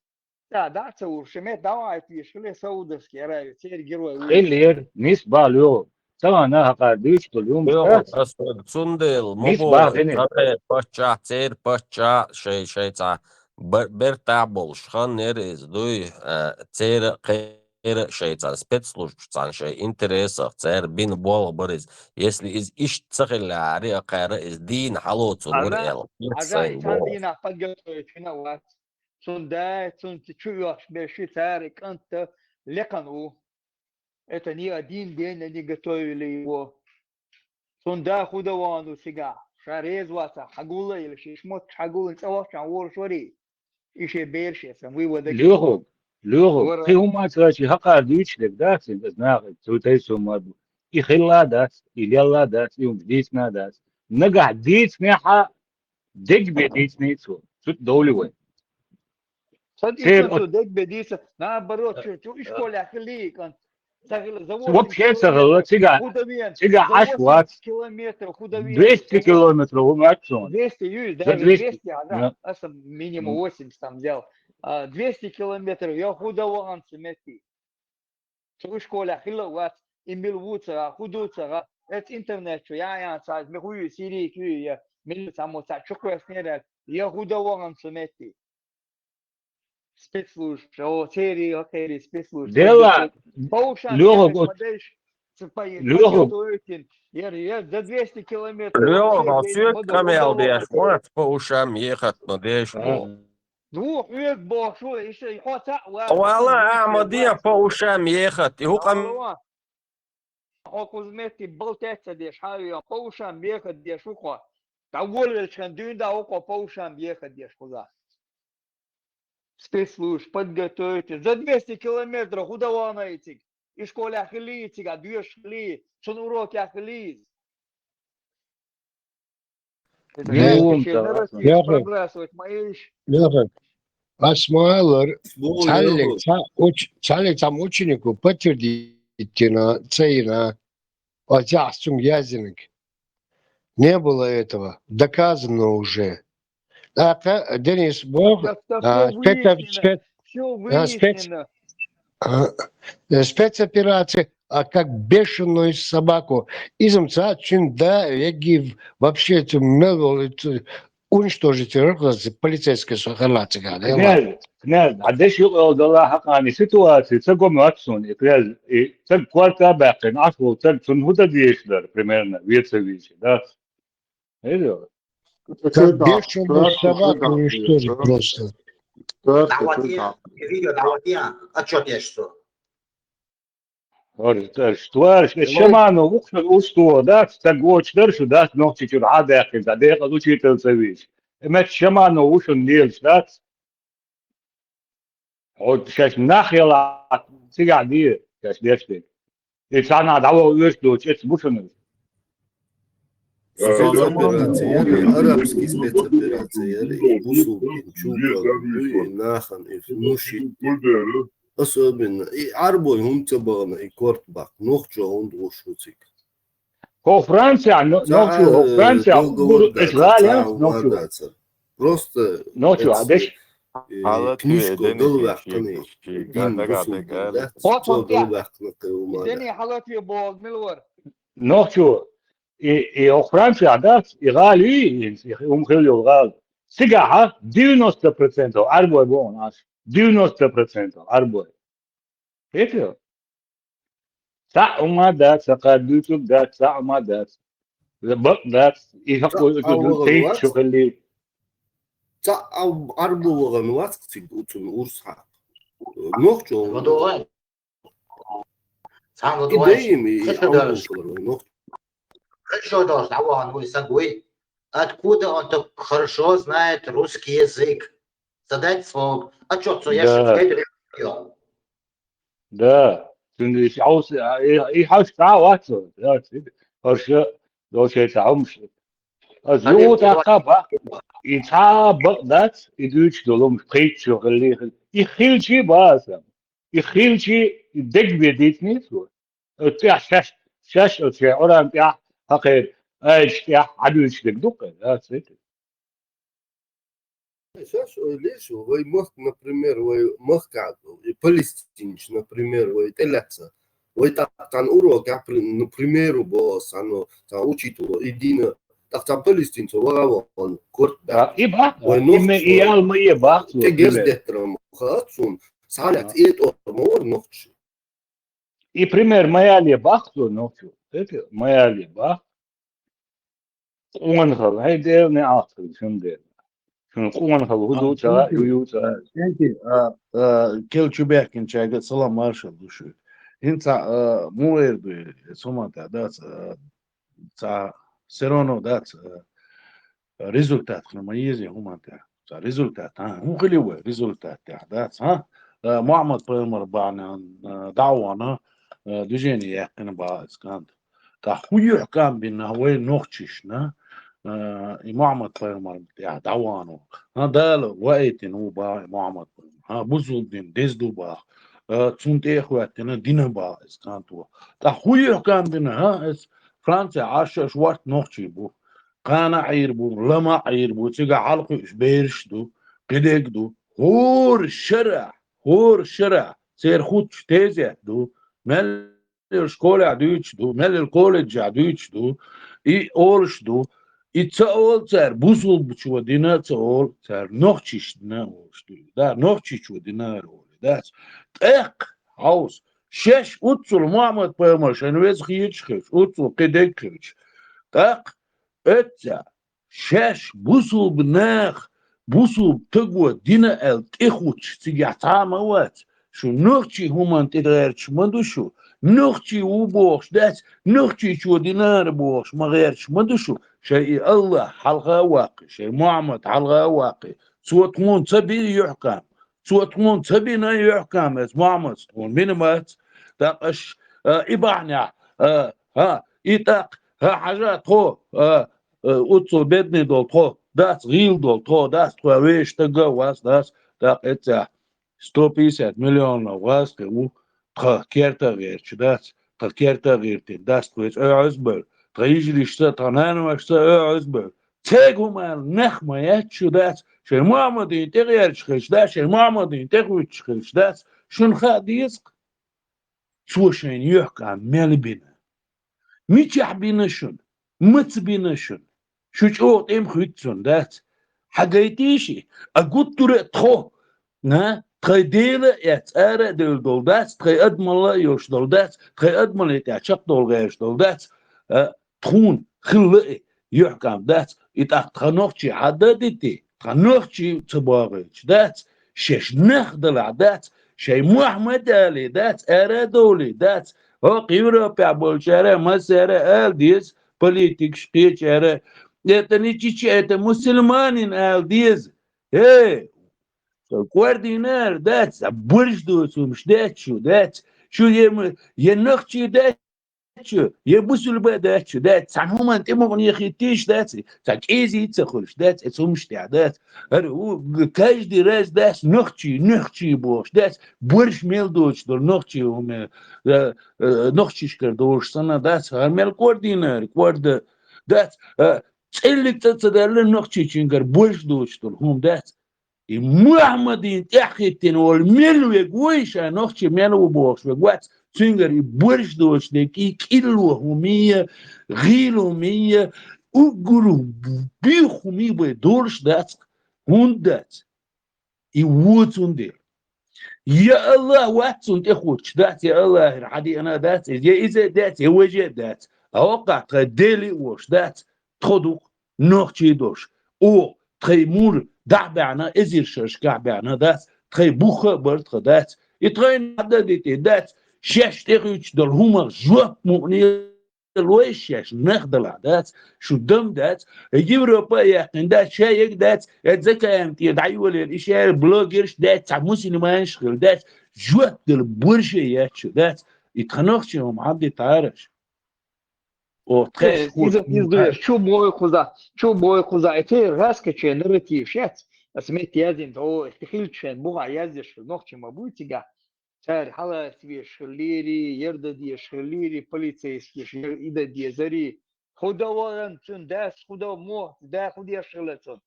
ЦӀа дӀа а ца вуьжуш, ши метр дӀавахьийта везаш хиле Саудовский Аравия, церан герой ву. Хиллера, нийса бала йогӀу. Ца ванна хьакъара дуьйцуш долу хӀуманаш дац. Цундела ма боху, церан паччахь, церан паччахь шай, шайца бер-, бертахь болуш хан яра иза дуй, а, церан а, кхеран а шайца, спецслужбашца шайн интересах цара бина болх бара иза. Если иза иштта ца хиллехьара, а кхара иза дийна хьалоцур вара аьлла. Хьажа, и цхьана дийнахь подготовить вина а вац. Цунна да, цунна чу оьхуш берш, цара и кӀант лекхана ву. Это не один день они готовили его. Цунна да хӀун дан вахана ву цигахь, ша реза вацахь, хьагулла а йилла, ши шмотт хьагуллина цӀа вахчахьана волуш варий? И шен бераш эцна, вуй вада гина. Лоьху, лоьху, кхин хӀума а ца хьакъара дуьйцуш дерг дац, иза наха, цу тайса хӀума а ду. И хилла а дац, и лелла а дац, и хӀумаш дийцина а дац. Нагахь дийцинехь а, дегабе дийцина цо, цу тӀа довлий вай. Сан церан цо дегабе дийца, наоборот, чу, чу ишколехь хилий кӀант. Ца хилла, за вообще ца хилла, цигахь, цигахь Ӏаш вац. Километров худовья. Двести километров хӀума аьлла цо. Двести юй, даже двести, двести, а, да, аса минимум восемьдесят там взял. А, двести километров, я худа вахана цу метте. Цу ишколехь хилла а вац, и мила ву ца гӀа, хӀун ду ца гӀа, эцу интернет чу яа-яа ца, мила хӀу ю, сирийка ю, я мила ца мо ца чукхоьссинера, я хӀун дан вахана цу метте. Спецслужб, о, церий, о, церий, спецслужб. Дела, по ушам лёха ехать, вот, смотришь, цепа-, лёха, по, я, я за двести километров. Лёха, вообще, всё, камел деш, вот, по ушам ехать, но деш, а. Ну, хьоьга бохуш ву, иштта, хьо цхьаъ вац. Вала, а, ма де, по ушам ехать, и хӀу къам-, хьо кхуза метте балтаьц ца деш, хьан веа, по ушам ехать деш ву хьо. ДӀаволавелча хенахь дуьйна дӀа ву хьо, по ушам ехать деш кхуза. Спецслужб, подготовить, за двести километров хӀун дан вахана и цига? И школехь хилий и цига, доьшуш хилий, цунна урокехь хилий иза? Лёха, ас ма аллара, цхьаллиг цхьа уч-, цхьаллиг цхьамма ученико подтвердить йина, ца йина, оццахь цуьнга яздинарг. Не было этого. Доказано уже. ТӀаккха Денис боху, а, спецо-, спец-, а, спец-, а, э, спецоперация, а, как бешеную собаку. Иза-м цхьа цуьнан да, эггий вообще цу мел волу, цу уничтожить вероятность полицейский со хилла цигахь, да? Князь, князь, а деши юкъа йолу дала хьакъани ситуация, ца го моьтту суна, и князь, и ца корта а баьккхина, Ӏаш волу ца, цунна хӀун дан дезаш дара, примерно, веца вийча, да? Хьеда? Как бешеную собаку уничтожить просто. ДӀавахьа, видео дӀавахьа, отчёт еш цо. Товарищ, товарищ, товарищ, эс шамано ву шуна уж тоху дац, ца гочу дара шу дац, нохчи чуьра хьан даьккхина, ца декъаза учитель ца вийча. Э, мет шамано ву шуна лелаш дац. Хьо шаьш нах яла цигахь де, шаьш деш дерг. И цхьанхьа дӀаваха оьшуш доцуш, эцу бу шуна. Спецоперация яра, арабский спецоперация яра, и бусулба, и чукъа, и нахана, и нуши. Особенно, и Ӏарбой хӀунда ца бахана, и корта баккха, нохчо хӀунда гӀуш ву цига? Хо Франция, но-, нохчо, хо Франция, гур, эс гӀале, нохчо. Просто нохчо, а деш? Книжка галваьккхина, дин бусулба, да? Цо галваьккхина кхеву ма. Дени хьалатве боху мила вара. Нохчо, и, и хо Франция, да? И гӀали, и, и хьума хила йолу гӀала. Цигахьа девяносто процентов Ӏарбой боху аш. Девяносто процентов Ӏарбой. Хетий? Цхьаъ хӀума дац, хьакъара дуьйцург дац, цхьаъ хӀума дац. Бакъ дац, и хьакъ вай уьцу тайпа чу хилли. Цхьаъ Ӏарбо вахана вац цига уцун урс хьакъ. Нохчо. Цхьаъ ма ду вай. Цхьаъ ма ду вай. Хи шо долуш дӀавахана вуй, саг вуй. Откуда он так хорошо знает русский язык? Задать слово. А чё, цо яшча хӀедира? Да. Цуьнан и хьовса, и, и хьовса цхьа а вац, да, хӀорш долчуьра цхьа хӀумаш. Аса юха тӀаккха бакъ, и цхьа а бакъ дац, и дуьйцуш долу хӀумаш, пхийтта шо хилли хила. И хилчий бан аса. И хилчий, и дегабе дийцинийца ву. Оцу тӀехь шаьш, шаьш оцу шайн Ӏуран тӀехь, хьакхеран айдаш тӀехь Ӏадуьйцуш дерг ду-кх, да, цуьнан. Шаьш ойла еш, вай махка, например, вай махкахь, и палестинчу, например, вай тӀелаьцна, Вай тӀаккха цхьан урокехь, при-, ну, примеру бо ас, цхьан, цхьан учитело, и дина, тӀаккха цхьан палестинцо вагӀа вахана, корта баьхкича. И бахт, вай и ме-, и ял ма е бахт, Те герз деттарам хац цун, схьалаьц, э, тӀор ма вар нохчи. И пример ма яле бахт цо нохчо. Это ма яле бахт. Къонахал, хӀай дерне ахтар, шун дерне. Шун къонахал хӀу ду ца, хӀу ю ца. Сенти, а, а, кел чу бехкинчага салам маршал ду шу. ХӀинца, а, муэр ду, сумата, да, ца, ца, все равно, да, ца, результат хна ма езе хӀуманта. Ца результат, а, хӀун хили вай результат, да, ца, а, Мухаммад пайхамар бана, а, дӀавана, а, движение яьккхина ба искант. ТӀаккха хӀу юхькам бина вай нохчишна, а, и Мухаммад пайхамар тӀехь дӀавано. ХӀа, Дала ваийтина ву бах и Мухаммад пайхамар. ХӀа, бусулба дин деза ду бах. А, цун тӀе а хӀоьттина дина бах из канто. ТӀаккха хӀу юхькам бина, хӀа, из Франция Ӏаш аш варт нохчий бу. Кхана Ӏийр бу, лама Ӏийр бу, цига хьалкхуьуш бераш ду, кхидег ду. ХӀора шара, хӀора шара, церан хутчу тезет ду. Мел школехь дуьйцуш ду, мел колледжехь дуьйцуш ду, и олуш ду, и ца олу цара бусулбачо дина а ца олу, цара нохчиш дина а олуш ду. Да, нохчичо дина а олу, дац. ТӀаккха, хьовса, шаьш уццул Мухаммад пайхамар шайн веза хеташ хилча, уццул кхидег хилча. ТӀаккха, оьцця, шаьш бусулба нах, бусулба таго дина аьлла тӀехучу цигахь цхьа а ма вац. Шу нохчий хӀуманна тӀе гӀерташ ма ду шу. Нохчий ву бохуш дац, нохчичо динара бохуш ма гӀерташ ма ду шу. Шайн и Аллах хьалха а ваккхий, шайн Мухьаммад хьалха а ваккхий. Цо тхуна ца бина юьхькам. Цо тхуна ца бина юьхькам, эс Мухьаммад тхуна бина бац. ТӀаккха аш, а, и бахьанехь, а, хӀа, и тӀаккха, хӀа, хьажа тхо, а, э, уццул бедный долу тхо, дац, гӀийла долу тхо, дац, тхо вешан стага а вац, дац, тӀаккха эццехь сто пятьдесят миллионов гӀазкхи ву, тхан керта а гӀерташ дац, тхан керта а гӀиртина дац, тхоьца оьгӀаз а бевлла, тхан йижаришца, тхан нанавашца оьгӀаз а бевлла. Церга хӀума аьлла нах ма яц шу, дац, шайн Мухьаммадийн тӀе гӀерташ хилча дац, шайн Мухьаммадийн тӀе хуьттуш хилча дац, шуна хаа деза-кх. Цо шайна юьхькам мел бина. Мичахь бина шуна? Маца бина шуна? Шу чӀогӀа тӀе ма хуьтту цунна, дац? Хьагайтийша, а гуттара а тхо, на, тхайн Дела а эцна ара а девлла долу дац, тхайн адамалла а йолуш долу дац, тхайн адамаллин тӀехь чекхдовла гӀерташ долу дац, а, тхуна хилла а юьхькам дац, и тӀаккха тхан нохчий хьан дан дити, тхан нохчий ца богӀуьйтуш дац, шаьш нах далахь дац, шайн Мухьаммад а алий дац, ара а довлий дац, хӀокху Европехь болчара а, массара а ала деза, политикаш кхечара а, это не чечен, это мусульманин ала деза. Э, со кӀордийнара дац, а бурж доцу хӀумаш дац шу, дац, шу е ма-, е нохчий дац, шу, е бусулба а дац шу, дац, цхьана хӀуманна тӀе мукъане хӀиттийша, дац, цхьа кӀезий ца хуьлуш, дац, эцу хӀумаш тӀехь, дац. ХӀара ву, г-, каждый раз, дац, нохчий, нохчий бохуш, дац, борш мел доцуш долу нохчий хӀума, э, э, нохчишкара долуш санна, дац, хӀара мел кӀордийнара, кӀорда, дац, э, цӀиллиг цӀа ца даьлла нохчичуьнгара борш доцуш долу хӀума, дац. И Мухьаммадийн тӀаьхьахӀиттина волу мел вега ву, ша нохчи мел ву бохуш вега вац, цуьнгара и борш доцуш дерг, и кӀилло хӀумийя, гӀийла хӀумийя, уггар буьйху хӀумий бай долуш дац, хӀунда дац? И ву цундела. Я Аллах вац цунна тӀехуттуш, дац, я Аллахера хьан деана а дац, я иза а дац, я важа а дац. А хӀокхахь тхан Дели а волуш дац, тхо ду-кх, нохчий долуш. Оха тхайн мур дӀа а баьхна, эзар шаршкахь баьхна дац, тхайн бух а бара тхан, дац. И тхайна хьан дан дити, дац, шаьш тӀехуьттуш долу хӀумах жоп мукъане лой шаьш нах далахь, дац, шу дам дац, Европа а яьккхина дац, ша ега дац, э, Закаевна тӀера дӀайолаелла, и ша блогерш дац, цхьа мусульманаш хилла дац, жоп дала борш а яц шу, дац, и тхан нохчий хӀума хьан дитараш? О, тхаьш Э, хӀума иза, иза дуьйш, чу бой кхуза, чу бой кхуза, э, те гӀаскаче нарратив шец, ас метте язйина, о, хилча шайн бухахь язъеш хила нохчий ма буй цигахь. Цара хьалаца веш хиллийрий, ярда деш хиллийрий, полицейскиша яр и дан дезарий. ХӀу дан варан цуьнан дас, хӀу дан мо, да хӀу деш хилла цунна.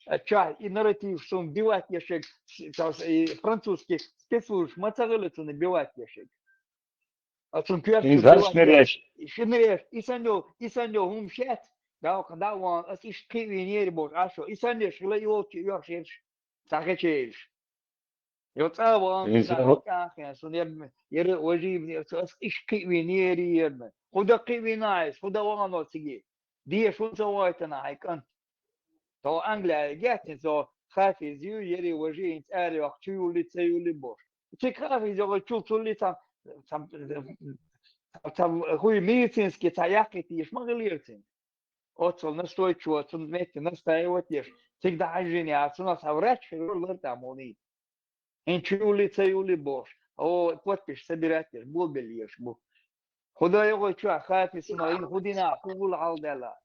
Аччахь и нарратив шун биват ешег, с-, ца-, и французский спецслужбаш ма ца хилла цунна биват ешег. А цун коьрта чу хӀинца хӀаш дилла нереш. Ши нереш, и санна йо, и санна йо хӀума шец, далкъа дӀа а ван, ас иштта кхиъ вийнера бохуш, Ӏаш шо. И санна йо хила йолчу йохшераш, цхьа хечераш. Йо цӀа ван, хӀинца цхьа хӀу- кӀанхьа, сон яр, яр важийб, ас иштта кхиъ вийнера, яр. ХӀун дан кхиъ вийна айс, хӀун дан вахано циге? Деша хӀун ца вайтана хьайн кӀант? Тхо Англия геттина, со хафиз ю, яри важи, хӀинца аьлла йоккху, чу юлли, ца юлли бохуш. Цига хафиз йоккху, чул цулли цам, цам, цам, хуй медицинский, ца яккхийта йиш ма хилира цуьнан. Оццул настойчиво, цунна метте настаивать еш. Цига дахьажжина яра, цунах цхьа врач хир вара лар тӀехь муний. ХӀинца чу юлли, ца юлли бохуш. О, подпись собирать еш, болбелла еш бу. ХӀун дан йогӀу чохь хафиз сунах, хӀун дина, хӀун вула хьалдаьлла.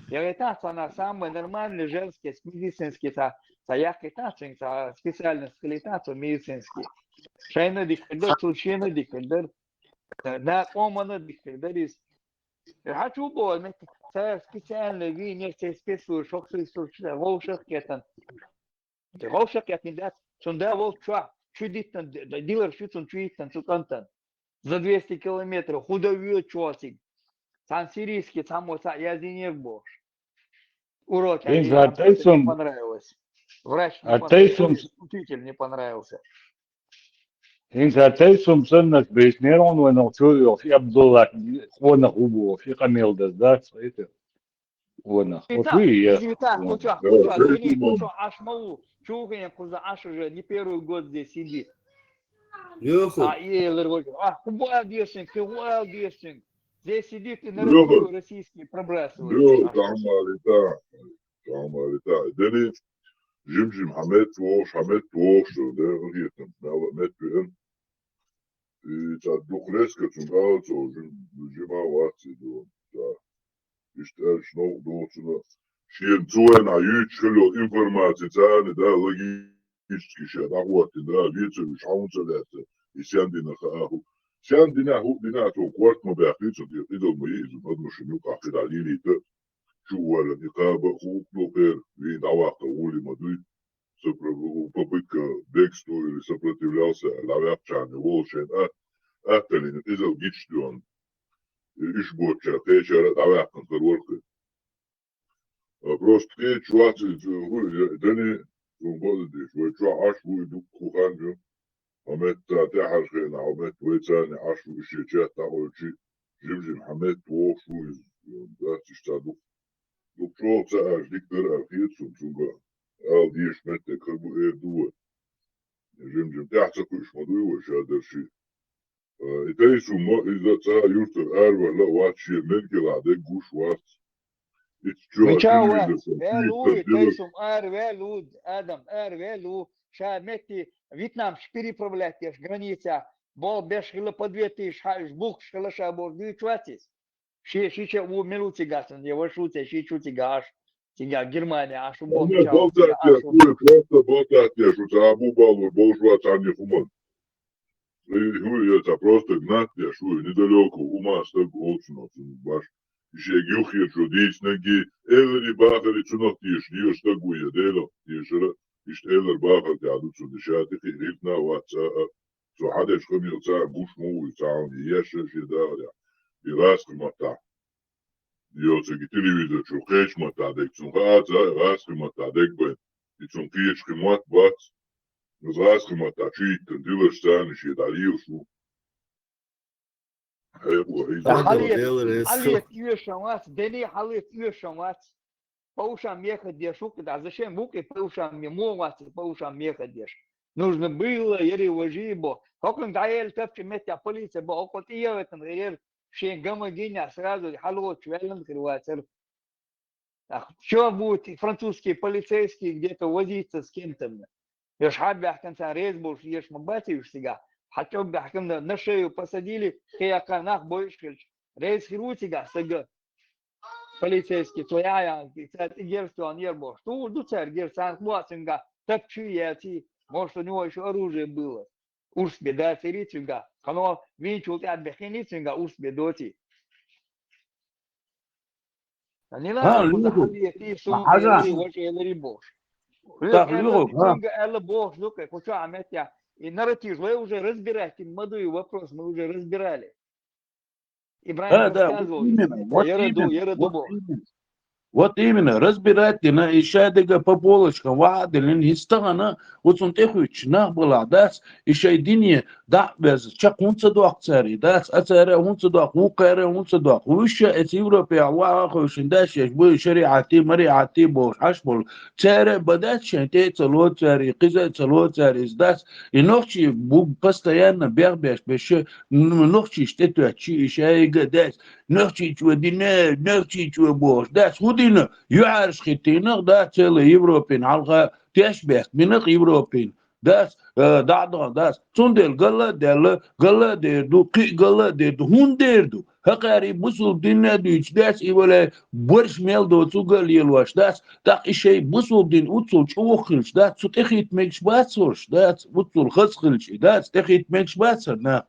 Я это цхьа самый нормальный женский, медицинский, цхьа, цхьа яккхийта, цхьа специальность хилийта, цхьа медицинский. Шайна дика хир дара, цу шена дика хир дара. Да, къомана дика хир дара иза. Хьан чу боху, метта, цара специальный вийна, церан спецслужба, шок спецслужба, вовшах кхетан. Вовшах кхетан дац, цунна да волччохь, чу диттан, д-, д-, дилар шу цунна чу йиттан, цу кӀантан. За двести километров, хӀун дан воьду чохь цига? Цхьана сирийский, цхьаммо цхьаъ яздинера бохуш. Урок ХӀинца а тайсум-, не понравилось. Врач не а тайсум- понравился, учитель не понравился. ХӀинца тайсум саннаш бейснера он вайнал чу йохуш, и Абдулла къонах ву бохуш, и къамел дац, дац, это? Къонах. И Вот так, вы и я. Извините, куча, куча, извини, куча, аш ма ву, чухин, куза, аш уже не первый год здесь сидит. Юху. А, и элер вот, а, хубу алдешин, ты хубу алдешин. Здесь сидит и народ Юху. Российский пробрасывает. Юху, Аш. Тамалита. Тамалита. Дени, жим-жим, хамет вохуш, хамет вохуш, да, гитам, мала мет вен. И цхьа дукха резко цунга ала цо, жим-, жима вац и ду. Да. Иштта аьлча, новкъа доцуна. Шена цу вайна юьйцуш хила йолу информаци царна, да, логически ша дӀахӀоттина, да, вецар уьш хьан ца лаьцна, и сен дина хаа хӀу. Сен дина хӀу дина цо корта ма баьккхий, цо дира, идал ма йи иза, адамашна юкъахь хила лелийта. Чу а валлина, и кхаба а хуукъ ду кхера, вийна дӀаваккха гӀоли ма дуй. Сопро-, попытка бегства или сопротивлялся, дӀаваьккхачарна волу шайн а, атталлина, изал гича доьгӀна. И иш боцучара, кхечара а дӀаваьккхина хир вара кхин. А, просто кхечу вац иза, хӀу, я, дани, цунна база деш, вай чохь Ӏаш ву и дуккха хан ю. Хьо метта тӀаьхьара хенахь, хьо метта вай царна Ӏаш ву, и шен чет дӀакъевлчи, жим-жим хьан метта вохуш ву иза, дац иштта дукха. Дукха чӀогӀа ца аьлча дика дара аьлла хета суна цуьнга. Ала дезаш меттиг хир бу эр ду вай. Жим-жим тӀаьхьа ца кхуьуш ма дуй вай ша дарши. А, и тайсум ма, иза цхьа юьртара араваьлла а вац, шен мелкелахь дерг гуш вац. Итт чу Мича телевизор вац? Ваьлла ву, и тайсум араваьлла ву, Адам, араваьлла ву. Ша метте вьетнамцаш переправлять деш границехь, болх беш хилла, подвет йеш хьаьжча, бухкуш хилла ша бохуш дуьйцуш вац иза? Шен шича а ву мила ву цигахь, я ваша ву цигахь, шича ву цигахь Ӏаш, цигахь Германия Ӏаш ву боху, Нет, мича ву болтать цигахь Ӏаш деш, ву. Хьуна просто болтать деш ву, цхьа а бу балур болуш вац цхьанне хӀуманна. И хӀу, я ца просто гнать деш ву, недалеко, ума стаг олучунах цунна баш. И шега юххера шу дийцинарг, элари бахари цунах теша, дезаш стаг ву я, Делах тешара, иштта элар бахар тӀехь ду цунна, ша тӀе кхин ритна а вац цӀа а. Цо хьан деш къамел цара гуш ма ву, цхьа хьуна еш а шен дахарехь. И гӀазкхи маттахь. Йоцург и телевизор чу кхечу маттахь дерг цунна хаа ца, гӀазкхи маттахь дерг бен. И цунна кхечу кхин мотт бац. Иза гӀазкхи маттахь чу йиттина диларш царна шен дӀалелаш ву. Хьекъо, хьийзо. Хьалет, хьалет оьшан вац, дени хьалет оьшан вац. По ушам ехать деш ву-кх, да, зачем ву-кх и по ушам ме-, муха вац и по ушам ехать деш? Нужно было, яри важи бо. ХӀокхуьнга дӀаелла тапча меттехь полиция бо, хӀокхо тӀеевайтан хир яра, шен гама гинехь сразу хьалоцуш ваьллан хир вацара. Ах, чё будет французский полицейский где-то возиться с кем-то, бля? Еш хьа баьхкина царна реза болуш еш ма баций уьш цигахь. Хьа чӀогга баьхкина на шею посадили, кхин яккха нах бойуш хилча. Реза хир ву цигахь стага. Полицейский, цо яхьа, цара тӀе герз тоьхна яр бохуш. Тур ду цара герз, царна хӀума цуьнга тапча яций, может, у него ещё оружие было. Урс бе дацарий цуьнга? Хьано вийначул тӀаьхьа бехкиний цуьнга урс бе доций? Не надо, хьан лехий, суна хьажа, элари, ваша элари бохуш. Хьоьга аьлла, цуьнга аьлла бохуш ду-кх, кху чохь а меттехь, И нарратив, вы уже разбираете, молодой вопрос, мы уже разбирали. Да, да, вот именно, вот именно, вот именно. Вот именно, разбирать дина, и шайдага по полочкам ваха дилин, хистагана, вот он техуч, нах была, дас, и шай дине, да, без, чак хунца дуак цари, дас, а цари хунца дуак, у кари хунца дуак, уша, эц Европе, ва, хушин, дас, еш, бу, шариати, мариати, бош, аш бол, цари, бадат, шен, те, цало, цари, киза, цало, цари, дас, и нохчи, бу, постоянно, бег, беш, беш, нохчи, штетуачи, и шайга, дас, нохчи чуа дина, нохчи чуа бош. Дас худина, юарш хитина, да, целый Европин, алга теш бех, минах Европин. Дас, э, да, да, дас. Цундел гала, дела, гала дерду, ки гала дерду, хун дерду. Хакари бусул дина дуч, дас, и вале борш мел до цуга лилваш, дас. Так и шей бусул дин уцул чуохилш, дас, цу техит мегш бацурш, дас, уцул хасхилш, дас, техит мегш бацар, на.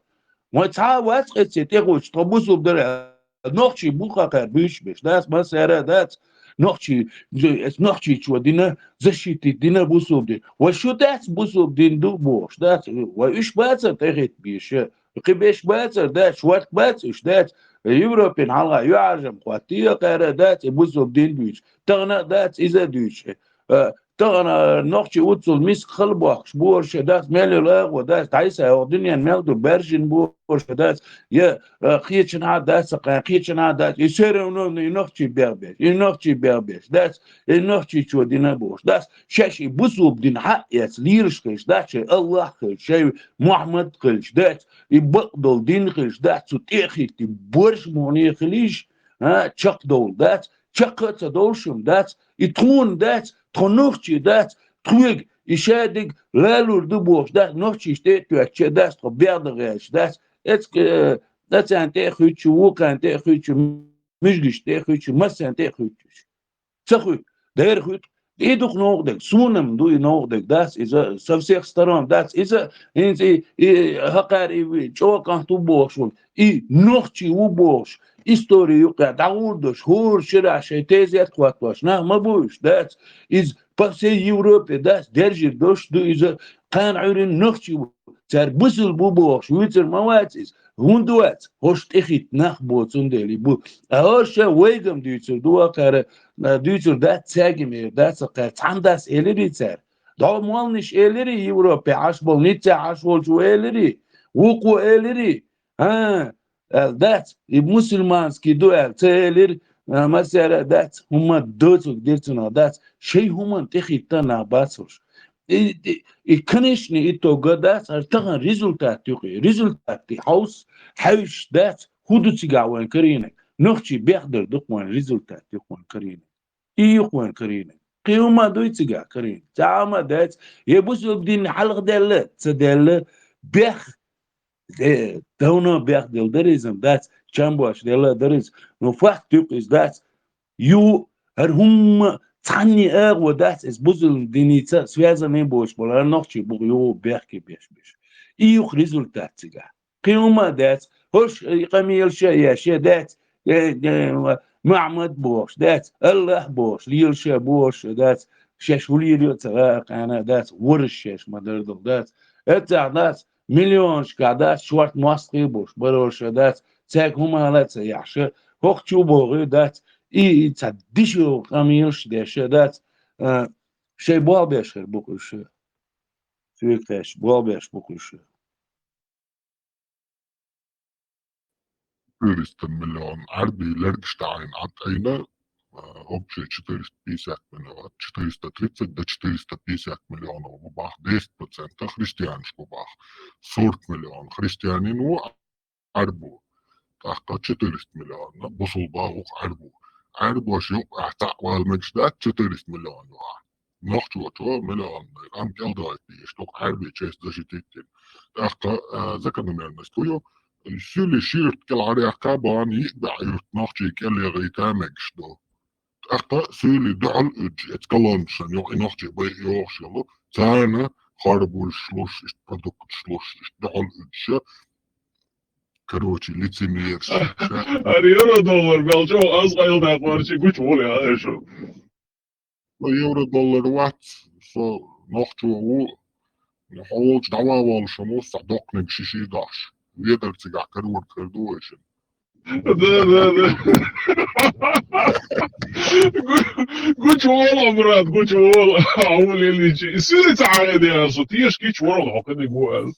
Ма ца вац эци тегуч, то бусул дара. Нохчи буха кар бюш беш, дас масара, дас. Нохчи, эс нохчи чуа дина, защити дина бусул дин. Ва шу дас бусул дин ду бош, дас. Ва уш бацар техет бише. Кибеш бацар, дас, шварт бац, уш дас. Европин алга юаржам хватия кара, дас, и бусул дин бюш. Тагна, дас, иза дюш. Э, тагана нохчи уцул мис халбахш, борше, дас, мелил агу, дас, тайса, о, дуньян мел ду, бержин борше, дас, е, э, хична, дас, ка, хична, дас, и всё равно, и нохчи бегбеш, и нохчи бегбеш, дас, и нохчи чуа дина бош, дас, шеш, и бусул дин ха, ес, лирш хиш, дас, шей Аллах хиш, шей Мухаммад хиш, дас, и бакдол дин хиш, дас, цу техит, и борш муни хилиш, а, чакдол, дас, чакха ца долшум, дас, и тхун, дас, тхо нохчи, дас, тхуг, и шадиг, лалур ду бош, дас, нохчиш те, туача, дас, тхо бяда гаш, дас, эцк, э, дацан те хуйчу, вукан те хуйчу, мижгиш те хуйчу, масан те хуйчу. Ца хуй, дер хуй, и дух ногдек, сунам ду и ногдек, дас, иза, со всех сторон, дас, иза, инц, и, и, хакар, и, ви, чокан ту бош, вул, и нохчи у бош, историю ка, дагур дош, хур шира, шей тезет хватваш, нах ма буш, дас, из, по всей Европе, дас, держи дош, ду, иза, кан урин нохчи у, цар бусул бу бош, вицер ма вац из, гундуац, хош техит нах бо цундели бу. А хош вейгам дюцер, дуа кара, а, дюцер дат цаги мер, дат сакар, цан дас элири цар. Дол молниш элири Европе, аш бол, ницца аш бол чу элири, вуку элири. А, э, дат, и мусульманский дуэл, ца элир, а, масяра дат, хума доцук дирцуна дат, шей хуман техит та на бацуш. И, и, и, конечно, итога дас, ар таган результат юхи. Результат ти хаус, хавш дас, худу цига ван карина. Нохчи бяхдер дух ван результат юх ван карина. И юх ван карина. Киума дуй цига карина. Цама дас, е бусул дин халх делла, ца делла, бях, э, давно бях дел даризм, дас, чамбуаш делла дариз. Но факт юх из дас, ю, ар хумма цанни агу дас, эс бусул диница связанный бош, бола нохчи буг ю бяхки беш беш. И юх результат цига. Киума дас, хош, э, камил ша, я ша дас, э, э, Мухаммад бош, дас, Аллах бош, лил ша бош, дас, шеш улир ё цага, кана дас, вурш шеш мадардал дас. Эца дас, миллион шка дас, шварт Москвы бош, бароша дас, цег хумала ца яша, хох чу богы дас, и, и ца дишо камил ш деша дас, э, шей бол беш хер букуша. Сюкеш, бол беш букуша. Четыреста миллион. Арби лергштайн ат айна, а, общий четыреста пятьдесят миллион. Четыреста тридцать до четыреста пятьдесят миллионов бах. Десять процентов христианш бах. Сорок миллион христианин у арбу. Тахка четыреста миллион. Бусул бах ух арбу. Арбу шук а тахвал мегшдат четыреста миллион ва. Нохчо чо миллион. Ам келдой пиш. Ток арби честь защитить. Тахка, а, закономерность кую. Сюли ширт кел аряка бан и да юрт нохчи кел ягы тамегшдо. Тахка сюли дал уж эт колоншан ё и нохчи бай ёхшало. Цана харбул шлош ишт продукт шлош ишт дал уж. Короче, лицемер. Ари евро доллар белчо аз айылда короче гуч вол я эшо. Евро доллар ват со нохчо у Хьо волчу дӀаван волуш хӀума ву, схьа доккханиг ши-ши дош. Ведар цигахь карор кара ду вай шина. Да, да, да. Гу-, гучу вола, Мурад, гучу вола. Ауле личи. Сири ца хьагӀе дера со, тешкича ворхӀ хьо кхиниг ву ас.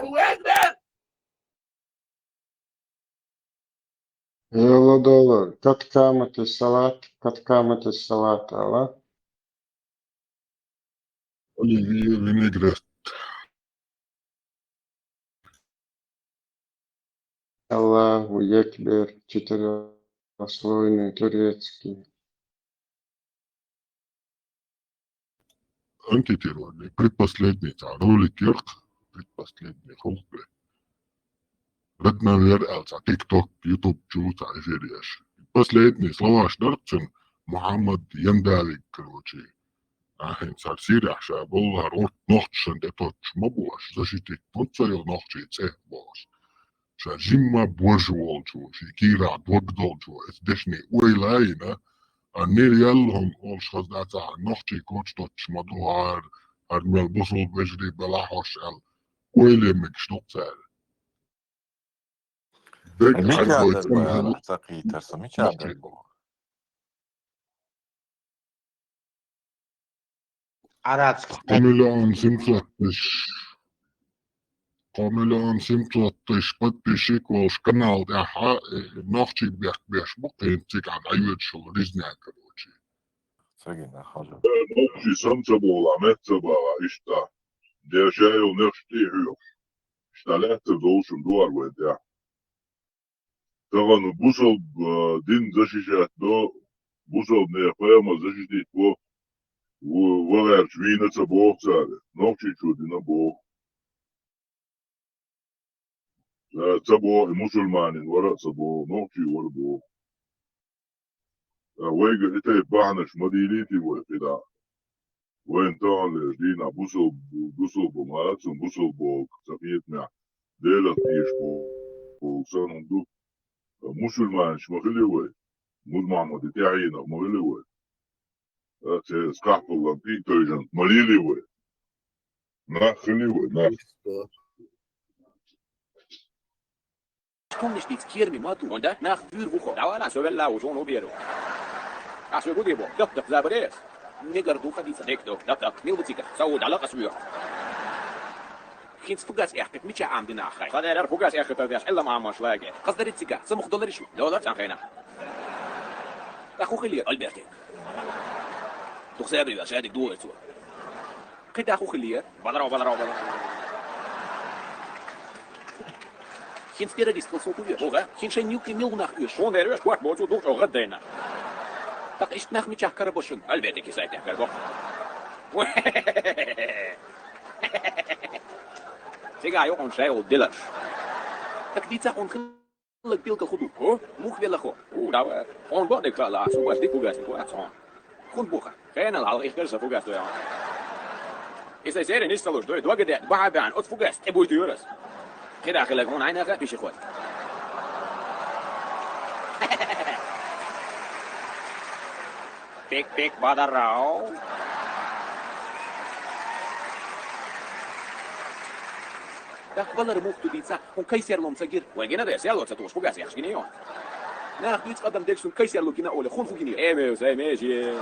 Аллаху акбар! Йолла долу, каткамати салат, каткамати салат, ала. Оливье, винегрет. Аллаху акбар, четырёхслойный турецкий. Антитирвали, предпоследний цхьа ролик яра, предпоследний хӀуллакх. Раднан вер аьлла цхьа TikTok, YouTube чу цхьа эфир еш. Последний словаш дара цуьнан Мухьаммад Яндалиг, короче. Ахьа цхьа сирехь ша боллар, орт нохчашна тӀе тоттуш ма бу аша, защитить бу ца йо нохчий цӀе бохуш. Ша жимма божа волчу, ши кийрахь дог долчу, эс дешни ойла а йина, а нир ял хӀума олуш хаза дац ахьа, нохчий коча доцуш ма ду хӀара, хӀара мел бусул вежарий белахь хьош аьлла, ойла мегаш ду цара. Дерг Мича хьарбой дерг цӀена бара, хӀума ца кхийтар со, мича нохчий дерг бу? Арацкий. Кхо миллион семьсот тысяч, кхо миллион семьсот тысяч подписчик волуш канал тӀехь, э, нохчий бехк беш бу, кхин цигахь дӀайоьдуш йолу резня, короче. Цагина хажа. Э, нохчий сам ца бохула, мет ца бала, иштта. Дешаев нехаш тӀе хьоьхуш. Иштта лаьттар долуш ду ар вай тӀехь. Тахана бусалба, а, дин защищать до, бусалба нехан пайхамар защитить во, в-, вахарчу вийна ца боху цара, нохчичо дина боху. Ца, ца боху, и мусульманин вара а ца боху, нохчий вара боху. Ткъа вайга и тайпа бахьанаш ма дийлийтий вай кхидӀа. Вайна таханлерчу дийнахь бусалба, бусалба ма цунна бусалба боху ца хетамехь, Делах теша боху санна ду. Ткъа мусульманаш ма хили вай, Муз-Мохьмадан тӀаьхьенах ма хили вай. Ткъа церан скахпаллан тӀе а тевжина ма лелий вай. Нах хили вай, нах. Тумнаш диц керми ма ду, онда нах вуьйр ву хо. Давай, со велла ву, шуна ву беру. Ас вегу дебо, дап-дап забарес. Негар ду хадица. Дек ду, дап-дап. Мил бу цигахь, са ву дала къас вуьйр. ХӀинца фугас эхкат, мича ам дина ахай. Хадерар фугас эхкат деш, элла мамаш лаге. Хаздари цигахь, са мух долари шу. Долар цан хена. Аху хили, Альберти. Дух себе, шадик дуэцу. КхидӀа хӀун хилира? Баларо, баларо, баларо. ХӀинца террорист хила суна хӀун веш? Хьуна? ХӀинца шайн юкъе мила нах оьшу? Хьуна дера оьшу, боху, боху, дукха чӀогӀа гӀаддайна. ТӀаккха иштта нах мичахь карабо шуна? Альбертики сайтехь карабо. Цигахь ю хьуна шайгӀул диларш. Так дийца хьуна хила. Хилларг билггал хӀун ду? ХӀу? Муха велла хьо? ХӀу, давай. Хьуна бакъдерг хаалахь, фугас дика фугас ду, вац хьуна. ХӀунда бу хьан? Хенал хьалха ихкара сан фугас ду яхьа. И сайн сере нисдалуш ду, дога де, бахьа баьхьна, оцу фугас тӀе буй туьйра ас. КхидӀа хилларг хьуна хьайна хаьа, пиши хӀота. Пик-пик бадаррау. ТӀаккха валар мух ду дийца, хьуна кайсерло ца гира? Вай гина де, серло ца тухуш, фугас яхаш гина йон. Нах дуьйцу къадам дерг шуна кайсерло гина оле, хун хӀун гина? Эмев, сай меже.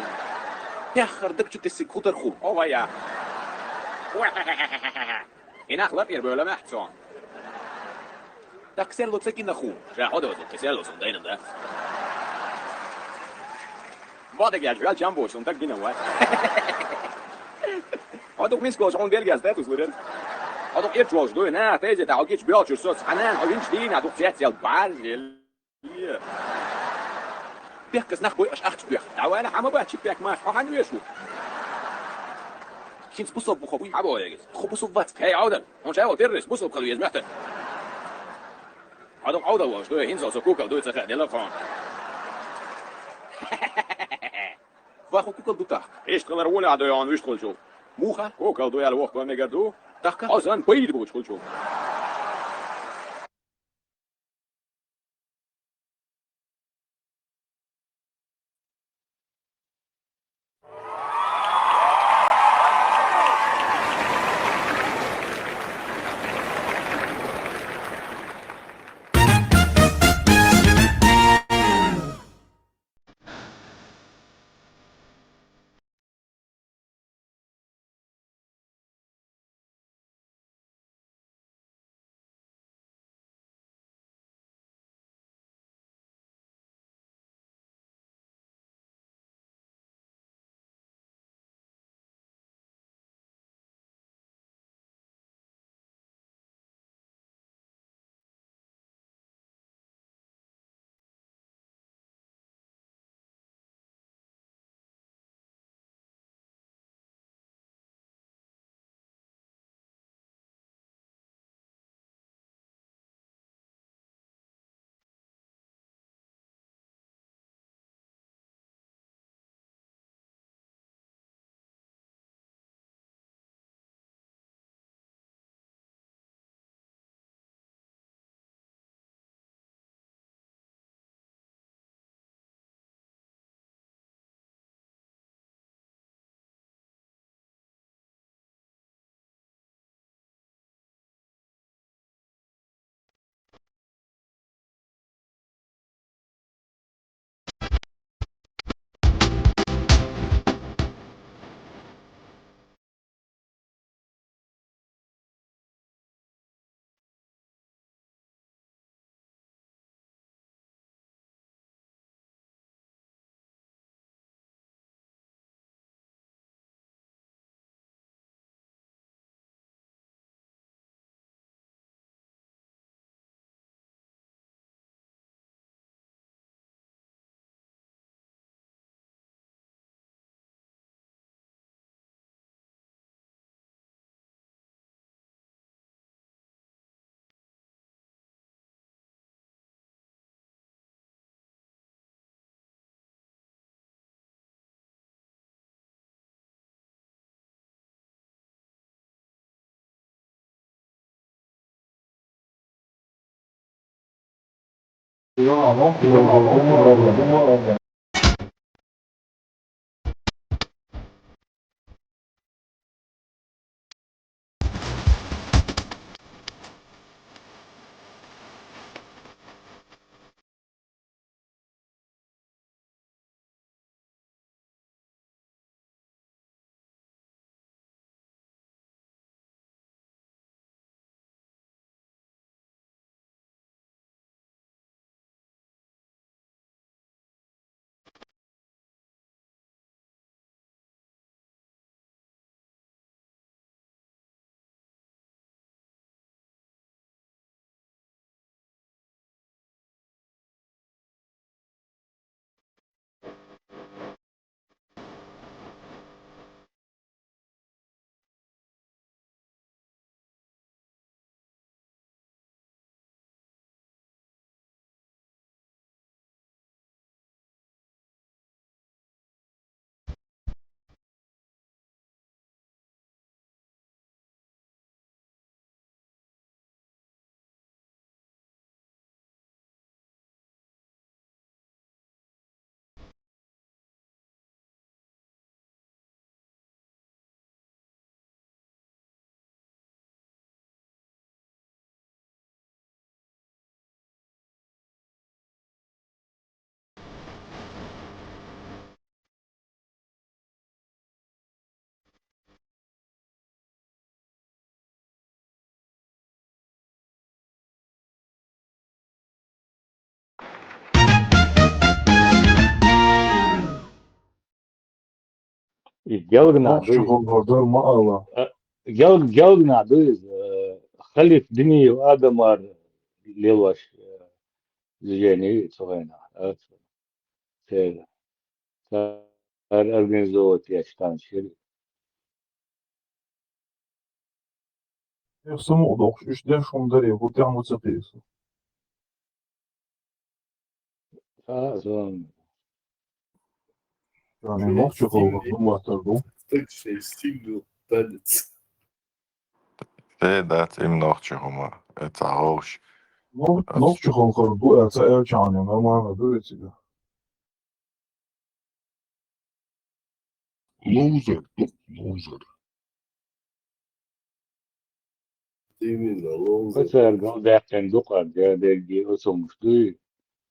Пеххар даг чу тесиг хутар ху. О, вай я. И нах лапӀера бевлла мехь цон. ТӀаккха серло ца гина ху. Ша хьо дозу, те серло сон дайна да. Бодагеш вел чам бу, шун так гина вай. Хьо дук мисколш хьуна бергес да туслурен. Хьо дук ирчволш дуй, на, тайзе та хьо гич бёлчур соц, хьанан хьо винч дийна дук цецел баржил. Пехкас нах бой аш ахч бех. Давай на хьама бачи пек мас, хьо хан веш ву. Хинц бусов бу хо буй. Хьабо эгис. Хо бусов вац. Хей, Аудан, хьун шайвал террорис бусов кал вез мехтен. Хьо дук Аудан волш дуй, хинц со кукал дуй, цаха дела хон. Ва хӀу кукал ду тахка? Иштта хилар вуна а дуй хьуна вуьшта хулчул. Муха? Кукал ду аьлла вохко мегар ду? Тахка? Хьо сан пайда бугуч хулчул. И гелгна Ох, дуй. Чугунгардар маала. Э, гел-, гелгна дуй, э, халиф дини адамар лелваш, э, движение цогайна, э, цер, цар организовать яштан шери. Эх, саму удох, иш ден шум даре, бу тяму цепи. А, зон. Яни нохчи холба, ну, матар, ну. Так что стигнул танец. Э, да, тем нохчи хома. Это хорош. Ну, нохчи холба, это элчане, нормально, дует тебя. Лузер, лузер. Именно, лузер. Оцар гал дакъен дукъа, дердеги осомуш дуй.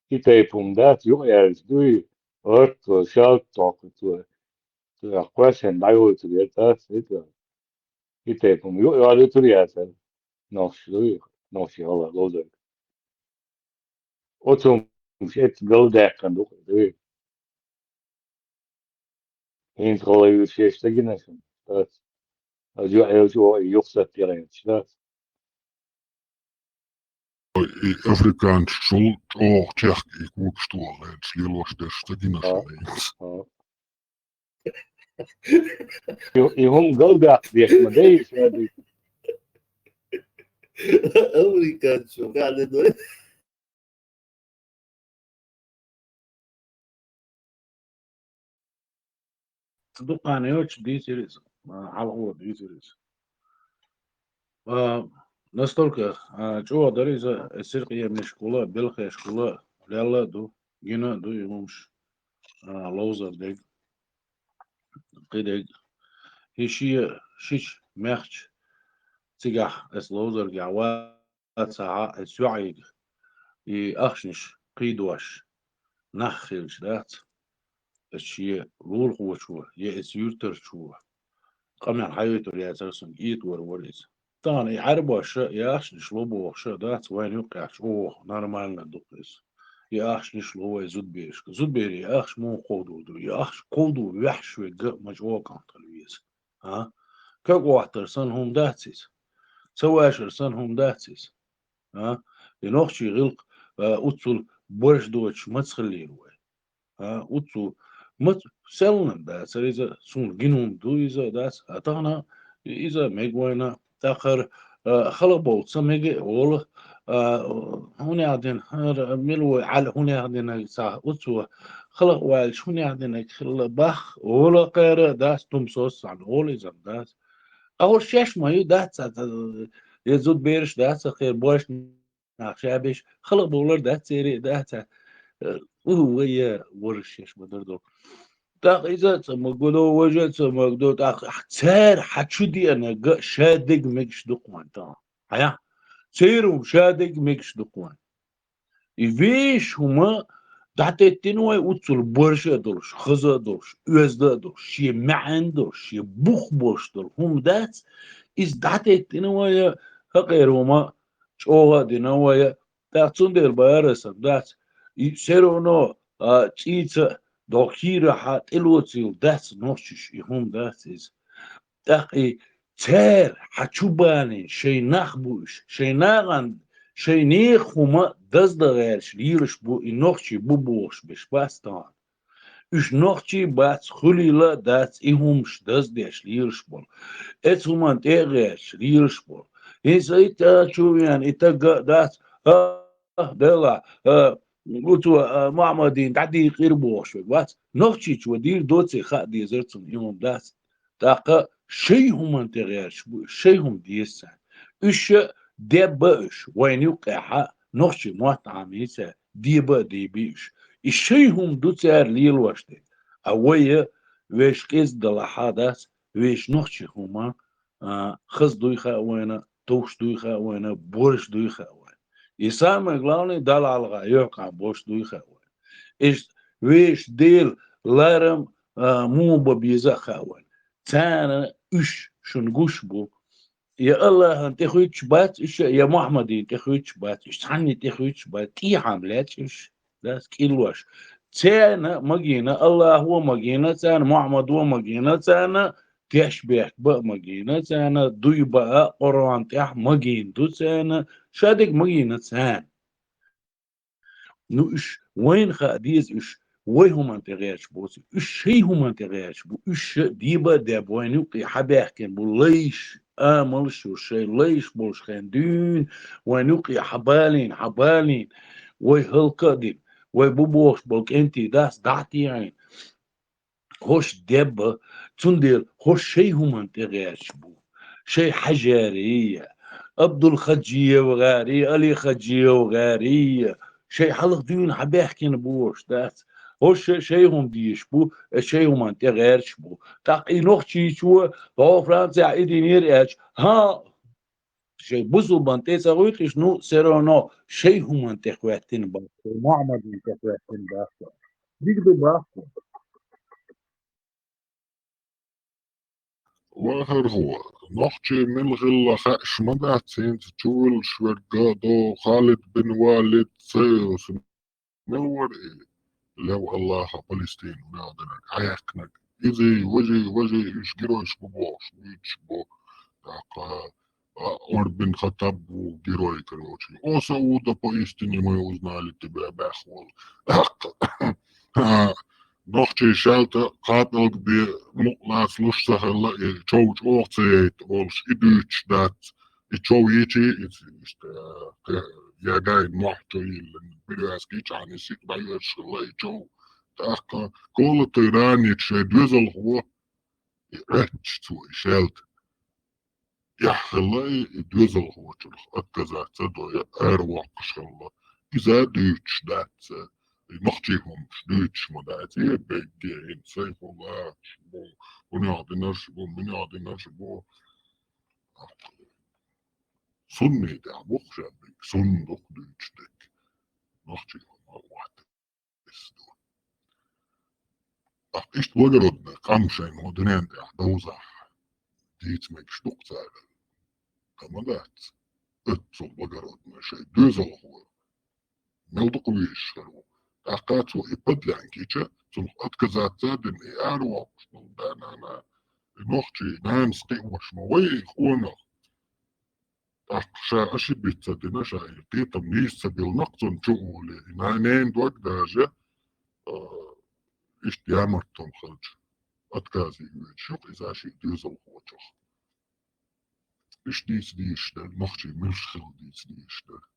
И тайпум дат, юк ялс дуй. Орт, шалт, токт, аквасен, дайвол, тугет, ас, это. И тайпум юк ялс тур ясен. Нохш дуй, нохш яла, лузер. Оцум эт гал дакъен дукъа дуй. Хин холай шеш тагина шин. Тас. Ажу эл жу юхсат тирен шнас. И африканчул чох чех и кучтуален, слилош деш тагина шин. И, и хум гал дакъ деш ма дей шади. Африканчул, кале дой. Дукъана йоч дисирис, а, хьалхо дисирис. А, настолько, а, чуо дариза, э, сиркъемешкула, белхешкула, лялла ду, гина ду, юмш, а, ловзар дег. Къидег. И ши, шич, мехч, цигах, эс ловзар гява, цаӀа, э, сюӀайг, и ахшниш кхийдош нах хилча дац, э, шен лулахочо, е эс юьртарчо, къамел хьайойтур яцар сунга, итвар вар иза. Тахана и Ӏарбоша, и ахшниш ло бохуша дац, вайн юкъехь чӀогӀа нормально дукха иза. И ахшниш ло вай зудберашка. Зудбери и ахш муха кховдур ду? И ахш кховду ваьхьаш вегга ма чӀогӀа кӀантал веза. А? Каг охьатар санна хӀума дац иза. Ца вашар санна хӀума дац иза. А? И нохчий гӀилкх, а, уццул борш доцуш маца хиллера вай? А? Уццул мац-, селлан дацара иза, суна гина хӀума ду иза, дац. А тахана иза мега вайна, тӀаккха, а, хала болу ца мега а олу, а, хӀунех дина, хӀара мила вай Ӏала хӀунех динарг ца, уцо халакъ ваьлча хӀунех динарг хилла бах, олу кхера дац, тумсос цхьаьна олу иза дац. Ахур шеш ма ю, дац, ца, ца, я зудбераш дац, ца кхера бошна Нах ша беш, халкъ бовлар дац, церий дац, э, у, вай, э, ворш еш ма дар до. ТӀаккха иза а цӀа магадо, важа а цӀа магадо, тӀаккха цар хьачу дианага ша дег мегаш дукха ван тӀа. Хьая? Церум ша дег мегаш дукха ван. И веш хӀума дӀатеттина вай уццул борша а долуш, хаза а долуш, оьзда а долуш, шен маьӀна долуш, шен бух болуш долу хӀума дац, иза дӀатеттина вай, хӀакъера хӀума чӀогӀа а дина вай, тӀаккха цундела бара сан дац, и всё равно, а, цӀийца а, доху кийрахьа тӀелоцийла дац нохчаш, и хӀума дац иза. ТӀаккха и цара хьачу балийна шайн нах бу уьш, шайн нахана, шайн нехан хӀума даздан гӀерташ лелаш бу, и нохчий бу бохуш беш бац тахана. Уьш нохчий бац, хуьлийла а дац, и хӀумаш даздеш лелаш болу. Эцу хӀуманна тӀе а гӀерташ лелаш болу. ХӀинца и тӀа чу веана, и таг а дац, а, Делахь, а, гу цо, а, Мухьаммадин дӀадийкъира бохуш верг вац. Нохчийчу ван дийр доций хаа дезар цунна, и хӀума дац. ТӀаккха шайн хӀуманна тӀе гӀерташ бу, шайн хӀума деза царна. Уьш а дебба а уьш, вайна юккъехьа нохчий мотт Ӏамийца, деба а дийби уьш. И шайн хӀума ду цара лелош дерг. А вай а вешан кӀезиг далахьа дац, вешан нохчий хӀума, а, хаза дуй хаьа вайна, товш дуй хаьа вайна, борш дуй хаьа вайна. И самое главное, Далла хьалха юьхькъахь болуш дуй хаьа вайна. Иштта вешан Дела ларам, а, муха бан беза а хаьа вайна. Царна уьш шуна гуш бу. Я Аллахьан тӀе хуьттуш бац уьш, я Мухьаммадин тӀе хуьттуш бац уьш, цхьанне тӀе хуьттуш бац, кӀий хьама лаьцна уьш. Дас кӀиллош. Царна магийна, Аллахьо а магийна царна, Мухьаммадо а магийна царна, тешбехк бан а магийна царна, дуй бан а Къуръан тӀехь магийна ду царна, ша дерг магийна царна. Ну, уьш вайна хаа деза, уьш вай хӀуманна тӀе гӀерташ боцу, уьш шайн хӀуманна тӀе гӀерташ бу, уьш ша деба а деб вайна юккъе хьабаьхкина бу лайш, амалш ю шайн лайш болуш хен дуьйна, вайна юккъе хьабалийна, хьабалийна, вай хӀаллак а дина, вай бу бохуш болу кӀентий дас дӀа а тӀеӀийна. ХӀорш дебба, цундела хӀорш шайн хӀуманна тӀе гӀерташ бу. Шайн Хьажарий, Абдул-Хаджиев гӀарий, Али-Хаджиев гӀарий, шайн хьалха дуьйна хьабаьхкина бохуш дац. ХӀорш шайн хӀума дезаш бу, шайн хӀуманна тӀе гӀерташ бу. ТӀаккха и нохчийчо, хьо Францехь и динера аьлча, хӀа, шайн бусулбан тӀе ца гӀуьйтуш, ну, всё равно шайн хӀуманна тӀе хӀоьттина бац, шайн Мухьаммадна тӀе хӀоьттина бац. Дика ду бац. Вахархо, нохчий мила хилла хаьаш ма дац, хӀинца чувуллуш верг а ду, Халид бин Валид, Цеус, мила вара и лев Аллаха Палестина ваьлла динарг, хьаяккхинарг. Изий, важий, важий, уьш геройш бу бохуш, уьйтуш бу. ТӀаккха, а, Умар бин Хаттаб ву герой, короче. О, Сауда, поистине мы узнали тебя, баьхвол. ТӀаккха, а, нохчий шаьлта кхапӀалг бе мукъ лацалуш ца хилла, и чов чӀогӀа ца яйта олуш, и дуьйцуш дац. И чов йичи, и ц-, иштта, э, ягай нохчо йиллина, перевязка йичхьана, и сиха дӀайоьрзуш хилла и чов. ТӀаккха Колатай Ранич шайн доьзалхо, и Ӏоьттуш цо и шаьлта. Яхь хилла и, и доьзалхочуьнах отказаться до, я аравоккхуш хилла. Иза дуьйцуш дац, и нохчий хӀумаш дуьйцуш ма дац, э, бегге, хӀинца Сайфуллаш бу, хӀунех динарш бу, минех динарш бу. Сунний тӀехь бу-кх шен бегг, сунна ду-кх дуьйцуш дерг. Нохчий хӀума вац. Ис ду. Ахь иштта благородный къам шайна хӀун дуьнен тӀехь довзахь, дийца мегаш ду-кх цара. Дан ма дац. Оццул благородный шайн доьзалхо. Мел дукха везаш хир ву. ТӀаккха цо и подлянка йича, цунах отказаться а дина, и аравоккхуш долу да-нана, и нохчий нанас кхиош ма вай и къонах. ТӀаккха ша ошибиться дина, ша и кхетам нийса ца биллина-кх цунна чу а волий, и нанен дог даже, а, иштта ямартло хилча, отказе воьдуш ю-кх иза шен доьзалхочух. Иштта дийца дезаш дара, нохчий муьлш хилла дийца дезаш дара.